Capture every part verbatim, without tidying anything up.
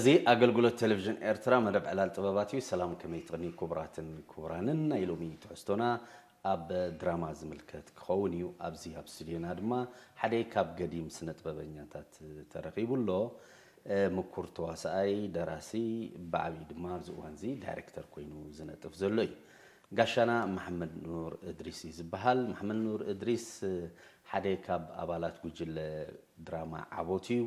እዚ ኣገልግሎት ቴሌቪዥን ኤርትራ መደብ ዕላል ጥበባት እዩ። ሰላም ከመይ ትቕኒ ክቡራትን ክቡራንን፣ ናይ ሎሚ ትሕዝቶና ኣብ ድራማ ዝምልከት ክኸውን እዩ። ኣብዚ ኣብ ስቱዲዮና ድማ ሓደ ካብ ገዲም ስነ ጥበበኛታት ተረኺቡ ኣሎ። ምኩር ተዋስኣይ፣ ደራሲ፣ ብዓብዩ ድማ ኣብዚ እዋን እዚ ዳይሬክተር ኮይኑ ዝነጥፍ ዘሎ እዩ። ጋሻና መሐመድ ኑር እድሪስ እዩ ዝበሃል። መሐመድ ኑር እድሪስ ሓደ ካብ ኣባላት ጉጅለ ድራማ ዓቦት እዩ።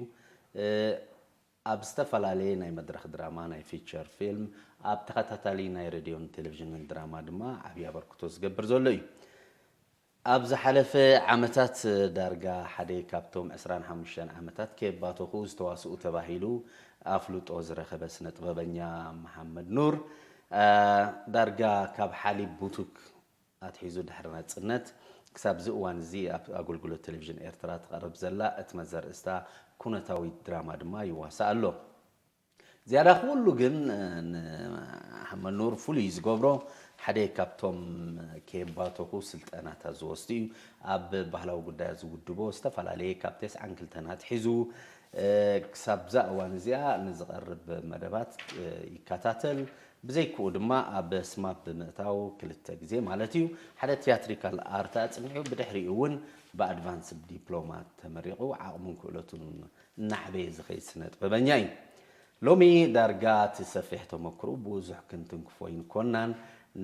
ኣብ ዝተፈላለየ ናይ መድረኽ ድራማ፣ ናይ ፊቸር ፊልም፣ ኣብ ተኸታታሊ ናይ ሬድዮን ቴሌቪዥንን ድራማ ድማ ዓብዪ ኣበርክቶ ዝገብር ዘሎ እዩ። ኣብ ዝሓለፈ ዓመታት ዳርጋ ሓደ ካብቶም ዕስራን ሓሙሽተን ዓመታት ከየባተኹ ዝተዋስኡ ተባሂሉ ኣፍልጦ ዝረኸበ ስነ ጥበበኛ መሓመድ ኑር፣ ዳርጋ ካብ ሓሊብ ቡቱክ ኣትሒዙ ድሕሪ ናጽነት ክሳብ እዚ እዋን እዚ ኣብ ኣገልግሎት ቴሌቪዥን ኤርትራ ትቐርብ ዘላ እትመ ዘርእስታ ኩነታዊት ድራማ ድማ ይዋሳእ ኣሎ። ዝያዳ ኩሉ ግን ንሓመድ ኑር ፍሉይ ዝገብሮ ሓደ ካብቶም ከየባተኹ ስልጠናታት ዝወስዱ እዩ። ኣብ ባህላዊ ጉዳያት ዝውድቦ ዝተፈላለየ ካብ ተስዓን ክልተን ኣትሒዙ ክሳብ እዛ እዋን እዚኣ ንዝቐርብ መደባት ይከታተል። ብዘይክኡ ድማ ኣብ ስማፕ ብምእታው ክልተ ግዜ ማለት እዩ ሓደ ቲያትሪካል ኣርት ኣጽኒዑ፣ ብድሕሪኡ እውን ብኣድቫንስድ ዲፕሎማ ተመሪቑ ዓቕሙን ክእለቱን እናዕበየ ዝኸይድ ስነ ጥበበኛ እዩ። ሎሚ ዳርጋ እቲ ሰፊሕ ተመክርኡ ብዙሕ ክንትንክፎ ኣይንኮናን፣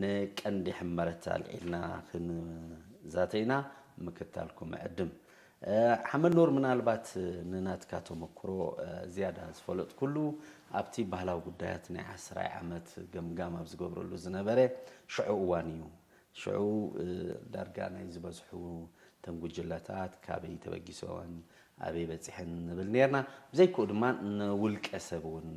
ንቀንዲ ሕመረት ኣልዒልና ክንዛተ ኢና ምክታልኩም እዕድም። ሓመድ ኑር፣ ምናልባት ንናትካ ተመክሮ ዝያዳ ዝፈለጥኩሉ ኣብቲ ባህላዊ ጉዳያት ናይ ዓስራይ ዓመት ገምጋም ኣብ ዝገብረሉ ዝነበረ ሽዑ እዋን እዩ። ሽዑ ዳርጋ ናይ ዝበዝሑ ተን ጉጅለታት ካበይ ተበጊሶን ኣበይ በጺሐን ንብል ኔርና። ብዘይክኡ ድማ ንውልቀ ሰብ እውን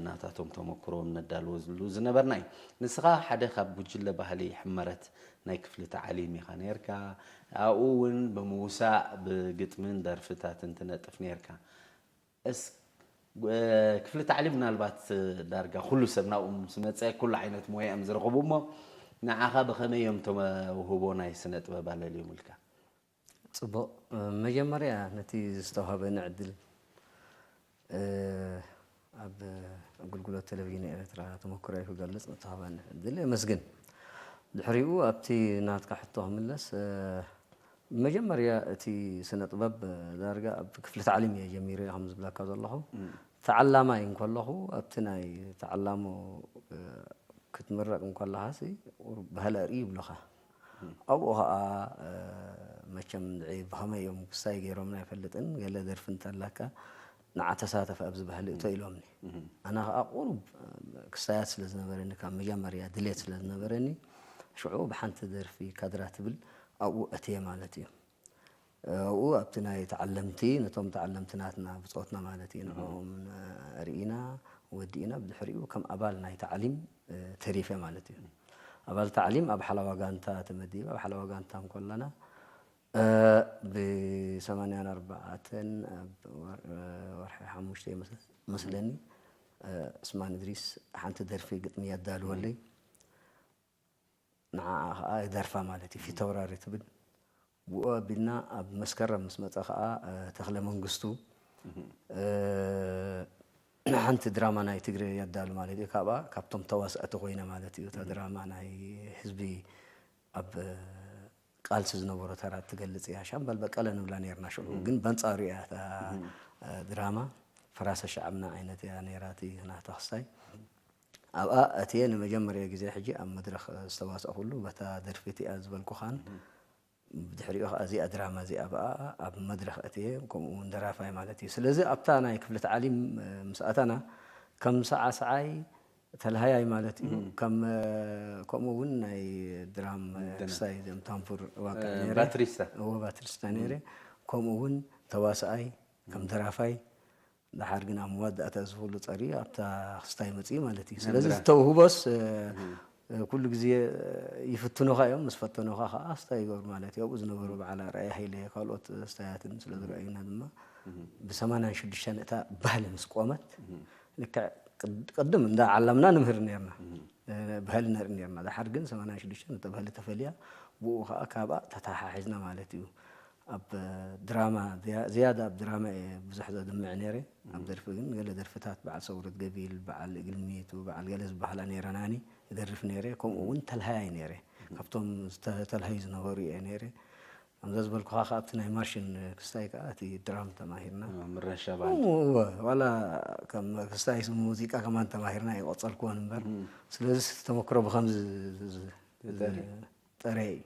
ናታቶም ተመክሮ ነዳልወሉ ዝነበርና እዩ። ንስኻ ሓደ ካብ ጉጅለ ባህሊ ሕመረት ናይ ክፍሊ ተዓሊም ኢኻ ኔርካ። ኣብኡ እውን ብምውሳእ ብግጥምን ደርፍታትን ትነጥፍ ኔርካ። እስ-፣ ክፍሊ ተዕሊም ምናልባት ዳርጋ ኩሉ ሰብ ናብኡ ምስ መጸ ኩሉ ዓይነት ሞያ እዮም ዝረኽቡ እሞ፣ ንዓኻ ብኸመይ እዮም ተመውህቦ ናይ ስነ ጥበብ ኣለልዮምልካ? ጽቡቕ። መጀመርያ ነቲ ዝተዋህበኒ ዕድል፣ ኣብ ኣገልግሎት ቴሌቪዥን ኤርትራ ተመክሮይ ክገልጽ ንተዋህበኒ ዕድል የመስግን። ድሕሪኡ ኣብቲ ናትካ ሕቶ ክምለስ፣ መጀመርያ እቲ ስነ ጥበብ ዳርጋ ኣብ ክፍሊ ተዕሊም እየ ጀሚረዮ ከም ዝብለካ ዘለኹ። እም። ተዓላማይ እንከለኹ ኣብቲ ናይ ተዓላሞ፣ እ፣ ክትምረቅ እንከለኻሲ ቁሩብ ባህሊ ኣርኢ ይብሉኻ። እም። ኣብኡ ኸኣ፣ እ፣ መቸም እንድዒ ብኸመይ እዮም ክስታይ ገይሮምና ኣይፈልጥን፣ ገለ ደርፊ እንተላካ ንዓ ተሳተፍ ኣብዚ ባህሊ እቶ እም። ኢሎምኒ። እም። ኣነ ኸኣ ቁሩብ ክስታያት ስለ ዝነበረኒ፣ ካብ መጀመርያ ድሌት ስለ ዝነበረኒ፣ ሽዑ ብሓንቲ ደርፊ ካድራ ትብል ኣብኡ ኣትየ ማለት እዩ። ኣብኡ ኣብቲ ናይ ተዓለምቲ፣ ነቶም ተዓለምቲ ናትና ብጾትና ማለት እዩ፣ እም። ንዕኦም ርኢና፣ ወዲእና፣ ብድሕሪኡ ከም ኣባል ናይ ተዕሊም ተሪፈ ማለት እዩ። ኣባል ተዕሊም ኣብ ሓለዋ ጋንታ ተመዲበ፣ ኣብ ሓለዋ ጋንታ እንከለና፣ እ፣ ብሰማንያን ኣርባዕተን ኣብ ወር-፣ ወርሒ ሓሙሽተ ይመስ-፣ መስለኒ፣ እ፣ ዑስማን እድሪስ ሓንቲ ደርፊ ግጥሚ የዳልወለይ። ንዓኣ ኸኣ ደርፋ ማለት እዩ፣ ፊተውራሪ ትብል። ብኡ ኣቢልና ኣብ መስከረም ምስ መጸ ኸኣ፣ እ፣ ተኽለ መንግስቱ፣ እህ። እ፣ ሓንቲ ድራማ ናይ ትግሬ የዳሉ ማለት እዩ። ካብኣ፣ ካብቶም ተዋሳእቲ ኮይነ ማለት እዩ። እታ እህ። ድራማ ናይ ህዝቢ ኣብ ቃልሲ ዝነበሮ ተራ ትገልጽ እያ። ሻምበል በቀለ ንብላ ኔርና ሽዑ። እህ። ግን በንጻሩ እያ እታ፣ እህ። እ፣ ድራማ ፈራሰ ሸዓብና ዓይነት እያ ኔራ እቲ ናታ ክስታይ። ኣብኣ ኣትየ ንመጀመርያ ግዜ ሕጂ ኣብ መድረኽ ዝተዋሳእኩሉ በታ ደርፊ እቲኣ ዝበልኩኻን፣ እህ። ብድሕሪኡ ኸኣ እዚኣ ድራማ እዚኣ ብኣ ኣብ መድረኽ ኣትየ፣ ከምኡ እውን ደራፋይ ማለት እዩ። ስለዚ ኣብታ ናይ ክፍሊ ተዓሊም ምስ ኣተና፣ ከም ሰዓሰዓይ ተልሃያይ ማለት እዩ። እህ። ከም፣ ከምኡ እውን ናይ ድራም ደና። ክስታይ እዚኦም ታንፉር ዋቅዕ እ፣ ነይረ። ባትሪስታ። እወ፣ ባትሪስታ እህ። ነይረ። ከምኡ እውን ተዋስኣይ፣ ከም እህ። ደራፋይ፣ ደሓር ግን ኣብ መዋዳእታ እዚ ኩሉ ጸርዩ ኣብታ ክስታይ መጽኡ ማለት እዩ። ናብ ስለዚ ድራር። ዝተውህቦስ፣ እ፣ እህ። እ፣ ኩሉ ግዜ ይፍትኑኻ እዮም። ምስ ፈተኑኻ ኸኣ ክስታይ ይገብሩ ማለት እዩ። ኣብኡ ዝነበሩ እህ። በዓል ኣርኣያ ሃይለ፣ ካልኦት ክስታያትን ስለ እህ። ዝረኣዩና ድማ እህ። ብሰማንያን ሽዱሽተን እታ ባህሊ ምስ ቆመት፣ እህ። ልክዕ ቅድ-፣ ቅድም እንዳ ዓለምና ንምህር ኔርና። እህ። እ፣ ባህሊ ነርኢ ኔርና። ደሓር ግን ሰማንያን ሽዱሽተን እታ ባህሊ ተፈልያ፣ ብኡ ኸኣ ካብኣ ተተሓሒዝና ማለት እዩ። ኣብ ድራማ፣ ዝያ-፣ ዝያዳ ኣብ ድራማ እየ ብዙሕ ዘድምዕ ነይረ። ኣብ ደርፊ ግን ገለ ደርፍታት በዓል ሰውረት ገቢል፣ በዓል እግልሚት ወበዓል ገለ ዝበሃላ ነይረናኒ እደርፍ ነይረ። ከምኡ እውን ተልሃያይ ነይረ። ካብቶም ዝተተልሀዩ ዝነበሩ እየ ነይረ። ከምዛ ዝበልኩኻ ከኣ ኣብቲ ናይ ማርሽን ክስታይ ከኣ እቲ ድራም ተማሂርና። እ፣ ምረሻ ባንድ። እወ፣ ዋላ ከም ክስታይ ስም ሙዚቃ ከማን ተማሂርና ኣይቆጸልኩዎን እምበር። እም። ስለዚ ተመክሮ ብኸምዚ ዝ-፣ ዝ-፣ ተጠሪ። ጠረ እዩ።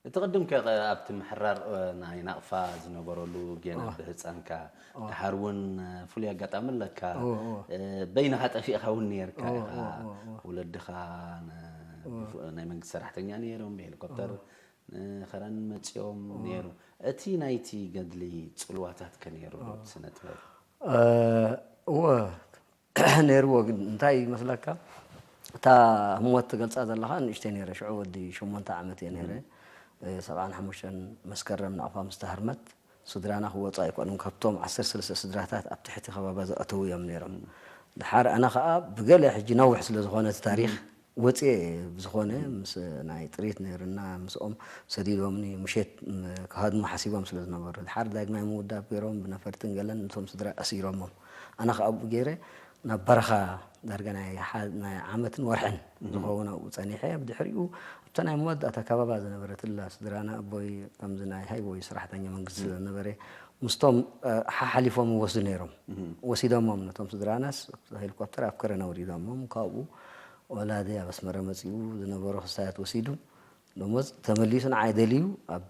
እቲ ቅድም ከ ኣብቲ ምሕራር፣ እ፣ ናይ ናቕፋ ዝነበረሉ ጌና እወ። ብህጻንካ፣ እወ። ደሓር እውን ፍሉይ ኣጋጣሚ ኣለካ። እወ፣ እወ። እ፣ በይንኻ ጠፊእካ እውን ነይርካ እወ፣ ኢኻ። እወ፣ እወ፣ እወ። ወለድኻ ነ-፣ እወ። ብፉ-፣ ናይ መንግስቲ ሰራሕተኛ ነይሮም፣ ብሄሊኮፕተር እወ። ንኸረን መጺኦም እወ። ነይሩ። እቲ ናይቲ ገድሊ ጽልዋታት ከ ነይሩ ዶ እወ። እቲ ስነ ጥበብ? እ፣ እወ። ነይርዎ፣ ግን እንታይ ይመስለካ፣ እታ ህሞት ትገልጻ ዘለኻ ንእሽተይ ነይረ፣ ሽዑ ወዲ ሸሞንተ ዓመት እየ ነይረ። እም። እ፣ ሰብዓን ሓሙሽተን መስከረም ናቕፋ ምስ ተሃርመት፣ ስድራና ክወጹ ኣይኮኑን፣ ካብቶም ዓሰርተ ሰለስተ ስድራታት ኣብ ትሕቲ ከባባ ዝኣተዉ እዮም ነይሮም። እም። ድሓር ኣነ ኸኣ ብገለ ሕጂ ነዊሕ ስለ ዝኾነ እቲ ታሪኽ፣ እም። ወጽየ፣ ብዝኾነ እም። ምስ ናይ ጥሪት ነይርና፣ ምስኦም ሰዲዶምኒ፣ ምሸት፣ ም-፣ ክሃድሙ ሓሲቦም ስለ ዝነበሩ፣ ድሓር ዳግማይ ምውዳብ ገይሮም፣ ብነፈርትን ገለን ነቶም ስድራ ኣሲሮሞም። ኣነ ኸኣ ኣብኡ ገይረ ናብ በረኻ ዳርጋ ናይ ሓ-፣ ናይ ዓመትን ወርሕን እም። ዝኸውን ኣብኡ ጸኒሐ። ብድሕሪኡ ኣብታ ናይ መወዳእታ ከባባ ዝነበረት እላ ስድራና፣ ኣቦይ ከምዚ ናይ ሃይወይ ሰራሕተኛ መንግስቲ እም። ስለ ዝነበረ፣ ምስቶም፣ እ፣ ሓሓሊፎም ይወስዱ ነይሮም። እም። ወሲዶሞም ነቶም ስድራናስ ሄሊኮፕተር ኣብ ከረን ኣውሪዶሞም። ካብኡ ወላዲ ኣብ ኣስመረ መጺኡ ዝነበሮ ክስታያት ወሲዱ፣ ደሞዝ ተመሊሱ ንዓይ ደልዩ ኣብ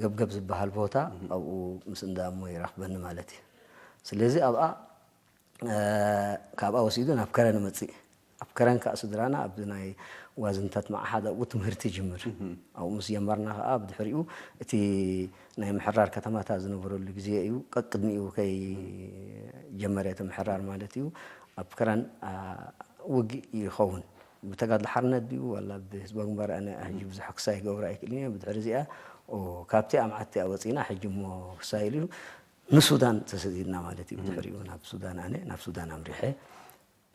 ገብገብ ዝበሃል ቦታ እም። ኣብኡ ምስ እንዳ እሞ ይረኽበኒ ማለት እዩ። ስለዚ ኣብኣ፣ እ፣ ካብኣ ወሲዱ ናብ ከረን እመጽእ። ኣብ ከረን ከኣ ስድራና ኣብ ናይ ዋዝንታት መዓሓድ ኣብኡ ትምህርቲ ይጅምር። እም። ኣብኡ ምስ ጀመርና ከኣ ብድሕሪኡ እቲ ናይ ምሕራር ከተማታት ዝነበረሉ ግዜ እዩ። ቀቅድሚኡ ከይጀመረ እቲ ምሕራር ማለት እዩ። ኣብ ከረን፣ አ፣ ውግእ ይኸውን። ብተጋድሎ ሓርነት ድዩ ዋላ ብህዝባዊ ግንባር ኣነ ሕጂ እም። ብዙሕ ክሳይ ክገብሮ ኣይክእልን እየ። ብድሕሪ እዚኣ፣ ኦ፣ ካብቲ ኣምዓት እቲኣ ወጺእና ሕጂ እሞ ክሳይ ኢሉ ንሱዳን ተሰዲድና ማለት እዩ። እም። ብድሕሪኡ ናብ ሱዳን ኣነ፣ ናብ ሱዳን ኣምሪሐ።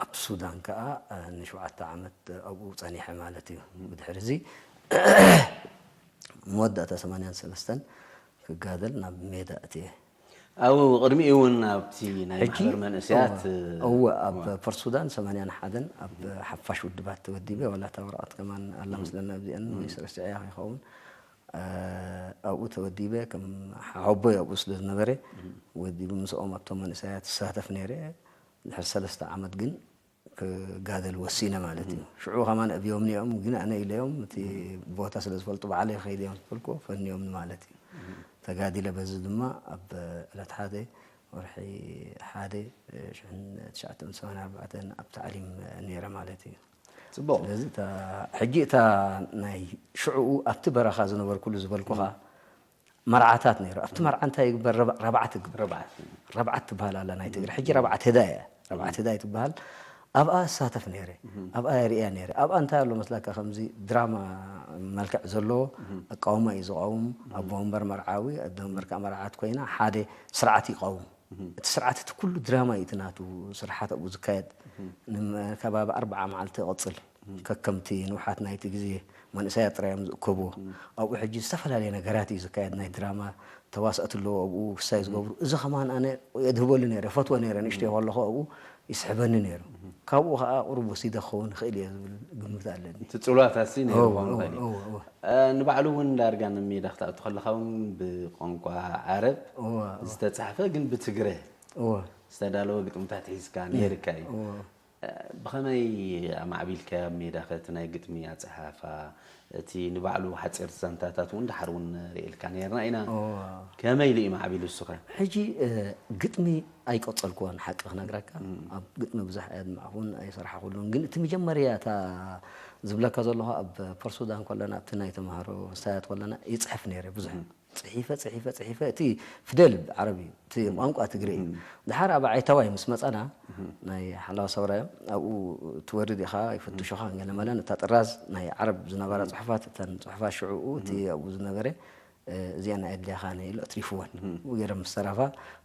ኣብ ሱዳን ከኣ፣ እ፣ ንሸውዓተ ዓመት ኣብኡ ጸኒሐ ማለት እዩ። እም። ብድሕሪ እዚ መወዳእታ ሰማንያን ሰለስተን ክጋደል ናብ ሜዳ ኣትየ። ኣው፣ ቅድሚኡ እውን ኣብቲ ናይ ሕጂ፣ ማሕበር መንእሰያት፣ እወ፣ እወ፣ ኣብ እወ። ፖርት ሱዳን ሰማንያን ሓደን ኣብ እም። ሓፋሽ ውድባት ተወዲበ፣ ዋላ እታ ወረቐት ከማን ኣላ እም። መስለኒ ኣብዚአን፣ እም። ወይስ ረሲዐያ ይኸውን። እ፣ ኣብኡ ተወዲበ፣ ከም ሓወቦይ ኣብኡ ስለ ዝነበረ፣ እም። ወዲቡ ምስኦም ኣብቶም መንእሰያት እሳተፍ ነይረ። ድሕሪ ሰለስተ ዓመት ግን ክጋደል ወሲነ ማለት እዩ። እም። ሽዑ ከማን ኣብዮምኒ እዮም፣ ግን ኣነ ኢለዮም፣ እቲ እም። ቦታ ስለ ዝፈልጡ ባዕለይ ከይደ እዮም ዝበልኩ፣ ፈንዮምኒ ማለት እዩ። እም። ተጋዲለ፣ በዚ ድማ ኣብ ዕለት ሓደ ወርሒ ሓደ ሽሕን ትሽዓተ ሚእትን ሰማንያን ኣርባዕተን ኣብ ታዕሊም ነይረ ማለት እዩ። ጽቡቕ። ስለዚ እታ፣ ሕጂ እታ ናይ ሽዕኡ ኣብቲ በረኻ ዝነበርኩሉ ዝበልኩኻ እም። መርዓታት ነይሩ። ኣብቲ እም። መርዓ እንታይ ይግበር? ረብ-፣ ረብዓት ይግበር። ረብዓት። ረብዓት ትበሃል ኣላ ናይ ትግረ። እም። ሕጂ ረብዓት ህዳ እያ። ረብዓት እም። ህዳ ትበሃል። ኣብኣ እሳተፍ ነይረ። እም። ኣብኣ የርእያ ነይረ። ኣብኣ እንታይ ኣሎ መስለካ? ከምዚ ድራማ መልክዕ ዘለዎ እም። ኣቃውማ እዩ ዝቃውም። እም። ኣቦ ወንበር መርዓዊ፣ ኣደ ወንበር ከኣ መርዓት ኮይና ሓደ ስርዓት ይቃውም። እም። እቲ ስርዓት እቲ ኩሉ ድራማ እዩ፣ እቲ ናቱ ስርሓት ኣብኡ ዝካየድ። እም። ንከባቢ ኣርብዓ መዓልቲ ይቐጽል። እም። ከከምቲ ንውሓት ናይቲ ግዜ መንእሰያት ጥራይ እዮም ዝእከብዎ። እም። ኣብኡ ሕጂ ዝተፈላለየ ነገራት እዩ ዝካየድ፣ ናይ ድራማ ተዋሳእቲ ኣለዉ፣ ኣብኡ ክሳይ እም። ዝገብሩ። እዚ ከማን ኣነ የድህበሉ ነይረ፣ እፈትዎ ነይረ፣ ንእሽተይ እም። ከለኹ ኣብኡ ይስሕበኒ ነይሩ። እም። ካብኡ ኸኣ ቁሩብ ወሲደ ክኸውን ይኽእል እየ ዝብል ግምት ኣለኒ። እቲ ጽልዋታት ሲ ነይሩ እወ፣ ክኸውን እወ፣ ይኽእል እዩ። እወ፣ እወ። እ፣ ንባዕሉ እውን ዳርጋ ንሜዳ ክትኣቱ ከለኻ እውን ብቋንቋ ዓረብ እወ፣ እወ። ዝተጻሕፈ ግን ብትግረ እወ። ዝተዳለወ ግጥምታት ሒዝካ እም። ነይርካ እዩ። እወ። እ፣ ብኸመይ ኣማዕቢልካዮ ኣብ ሜዳኸ እቲ ናይ ግጥሚ ኣጸሓሕፋ? እቲ ንባዕሉ ሓጺር ዛንታታት እውን ደሓር እውን ንርእየልካ ነይርና ኢና። እወ። ከመይ ኢሉ እዩ ማዕቢሉ እሱኸ? ሕጂ፣ እ፣ ግጥሚ ኣይቀጸልኩዎን፣ ሓቂ ክነግረካ። እም። ኣብ ግጥሚ ብዙሕ ኣየድመዕኩን ኣይሰራሕኩሉን። ግን እቲ መጀመርያ እታ ዝብለካ ዘለኹ ኣብ ፖርት ሱዳን ከለና፣ ኣብቲ ናይ ተምሃሮ ክስታያት ከለና ይጽሕፍ ነይረ ብዙሕ። እም። ጽሒፈ፣ ጽሒፈ፣ ጽሒፈ፣ እቲ ፊደል ዓረብ እዩ፣ እቲ እም። ቋንቋ ትግረ እዩ። እም። ደሓር ኣብ ዓይታዋይ ምስ መጻና፣ እም። ናይ ሓላው ሰውራ እዮም፣ ኣብኡ ትወርድ ኢኻ፣ ይፍትሹኻ፣ እም። ገለ መለን፣ እታ ጥራዝ ናይ ዓረብ ዝነበራ እም። ጽሑፋት፣ እተን ጽሑፋት ሽዕኡ፣ እቲ እም። ኣብኡ ዝነበረ፣ እ፣ እዚኣን ኣየድልያኻን ኢሉ ኣትሪፍወን። እም። ብኡ ገይረ ምስ ተረፋ፣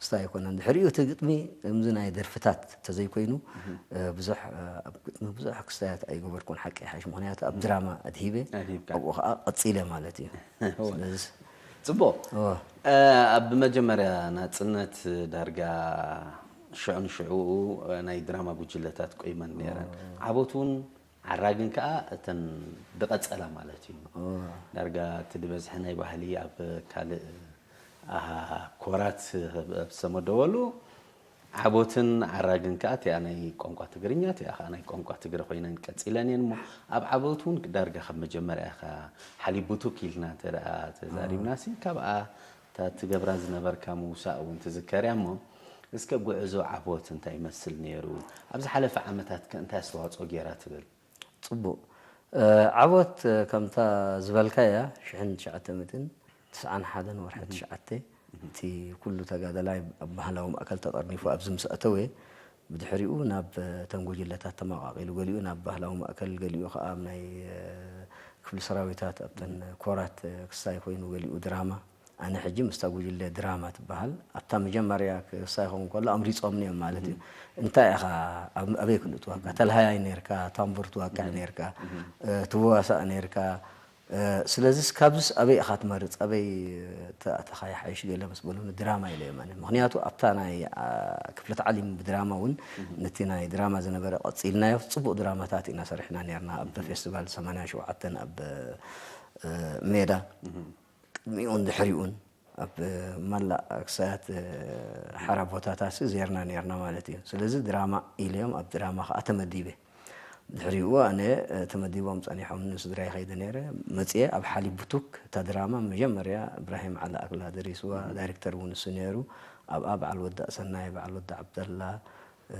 ስታ ኣይኮነን። ድሕሪኡ እቲ ግጥሚ፣ ከምዚ ናይ ደርፍታት ተዘይኮይኑ፣ እም። እ፣ ብዙሕ፣ እ፣ ኣብ ግጥሚ ብዙሕ ክስታያት ኣይገበርኩን፣ ሓቂ ይሓይሽ። ምኽንያቱ ኣብ እም። ድራማ ኣድሂበ፣ ኣድሂብካ። ኣብኡ ኸኣ ቀጺለ ማለት እዩ። እወ። ስለዚ ጽቡቕ። እወ። እ፣ ኣብ መጀመርያ ናጽነት ዳርጋ ሽዑን ሽዑኡ ናይ ድራማ ጉጅለታት ቆይመን ነይረን። እ። ዓቦት እውን ዓራግን ከኣ እተን ድቀጸላ ማለት እዩ። እ። ዳርጋ እቲ ድበዝሐ ናይ ባህሊ ኣብ ካልእ ኣሃ ኮራት ኣብ ሰመደወሉ ዓቦትን ዓራግን ከኣ እቲኣ ናይ ቋንቋ ትግርኛ፣ እቲኣ ከኣ ናይ ቋንቋ ትግረ ኮይነን ቀጺለን እየን እሞ፣ ኣብ ዓቦት እውን ዳርጋ ካብ መጀመርያ ኢኻ ሓሊብ ብቱክ ኢልና እንተ ደኣ ተዛሪብናሲ፣ ካብኣ እታ ትገብራ ዝነበርካ ምውሳእ እውን ትዝከር እያ እሞ፣ እስከ ጉዕዞ ዓቦት እንታይ ይመስል ነይሩ? ኣብ ዝሓለፈ ዓመታት ከ እንታይ ኣስተዋጽኦ ገይራ ትብል? ጽቡቕ። እ፣ ዓቦት፣ እ፣ ከምታ ዝበልካያ፣ ሽሕን ትሽዓተ ሚእትን ትስዓን ሓደን ወርሒ እህ። ትሽዓተ፣ እህ። እቲ ኩሉ ተጋደላይ ኣብ ባህላዊ ማእከል ተጠርኒፉ ኣብዚ ምስ ኣተወ፣ ብድሕሪኡ ናብ፣ እ፣ ተን ጉጅለታት ተመቃቂሉ፣ ገሊኡ ናብ ባህላዊ ማእከል፣ ገሊኡ ከኣ ኣብ ናይ፣ እ፣ ክፍሊ ሰራዊታት፣ ኣብተን እህ። ኮራት፣ እ፣ ክሳይ ኮይኑ፣ ገሊኡ ድራማ፣ ኣነ ሕጂ ምስታ ጉጅለ ድራማ ትበሃል፣ ኣብታ መጀመርያ ክሳይ ክኸውን ከሎ ኣምሪጾምኒ እዮም ማለት እዩ። እህ። እንታይ ኢኻ፣ ኣብ-፣ ኣበይ ክንድትዋቃዕ፣ ተልሃያይ ኔርካ፣ ታምቡር ትዋቅዕ እህ። ኔርካ፣ እህ። እ፣ ትዋሳእ ኔርካ። እ፣ ስለዚስ ካብዚስ ኣበይ ኢኻ ትመርጽ፣ ኣበይ ተ-፣ ኣተኻ ይሓይሽ ገለ ምስ በሉኒ፣ ድራማ ኢለ እዮም ኣነ። ምኽንያቱ ኣብታ ናይ፣ ኣ፣ ክፍለ ተዓሊም ብድራማ እውን እህ። ነቲ ናይ ድራማ ዝነበረ ቀጺልናዮ፣ ጽቡቕ ድራማታት ኢና ሰሪሕና ኔርና፣ ኣብ እህ። ፌስቲቫል ሰማንያ ሸውዓተን ኣብ፣ እ፣ ሜዳ። እህ። ቅድሚኡን ድሕሪኡን ኣብ መላእ ክሳያት ሓራ ቦታታት ዜርና ኔርና ማለት እዩ። ስለዚ ድራማ ኢለዮም ኣብ ድራማ ከኣ ተመዲበ። ድሕሪኡ ኣነ ተመዲቦም ጸኒሖምኒ ስድራይ ከይደ ኔረ። መጽኤ ኣብ ሓሊብ ብቱክ እታ ድራማ መጀመርያ እብራሂም ዓሊ ኣክላ ደሪስዋ፣ እም። ዳይሬክተር እውን እሱ ኔሩ። ኣብኣ በዓል ወዲ ኣሰናይ፣ በዓል ወዲ ዓብደላ፣ እ፣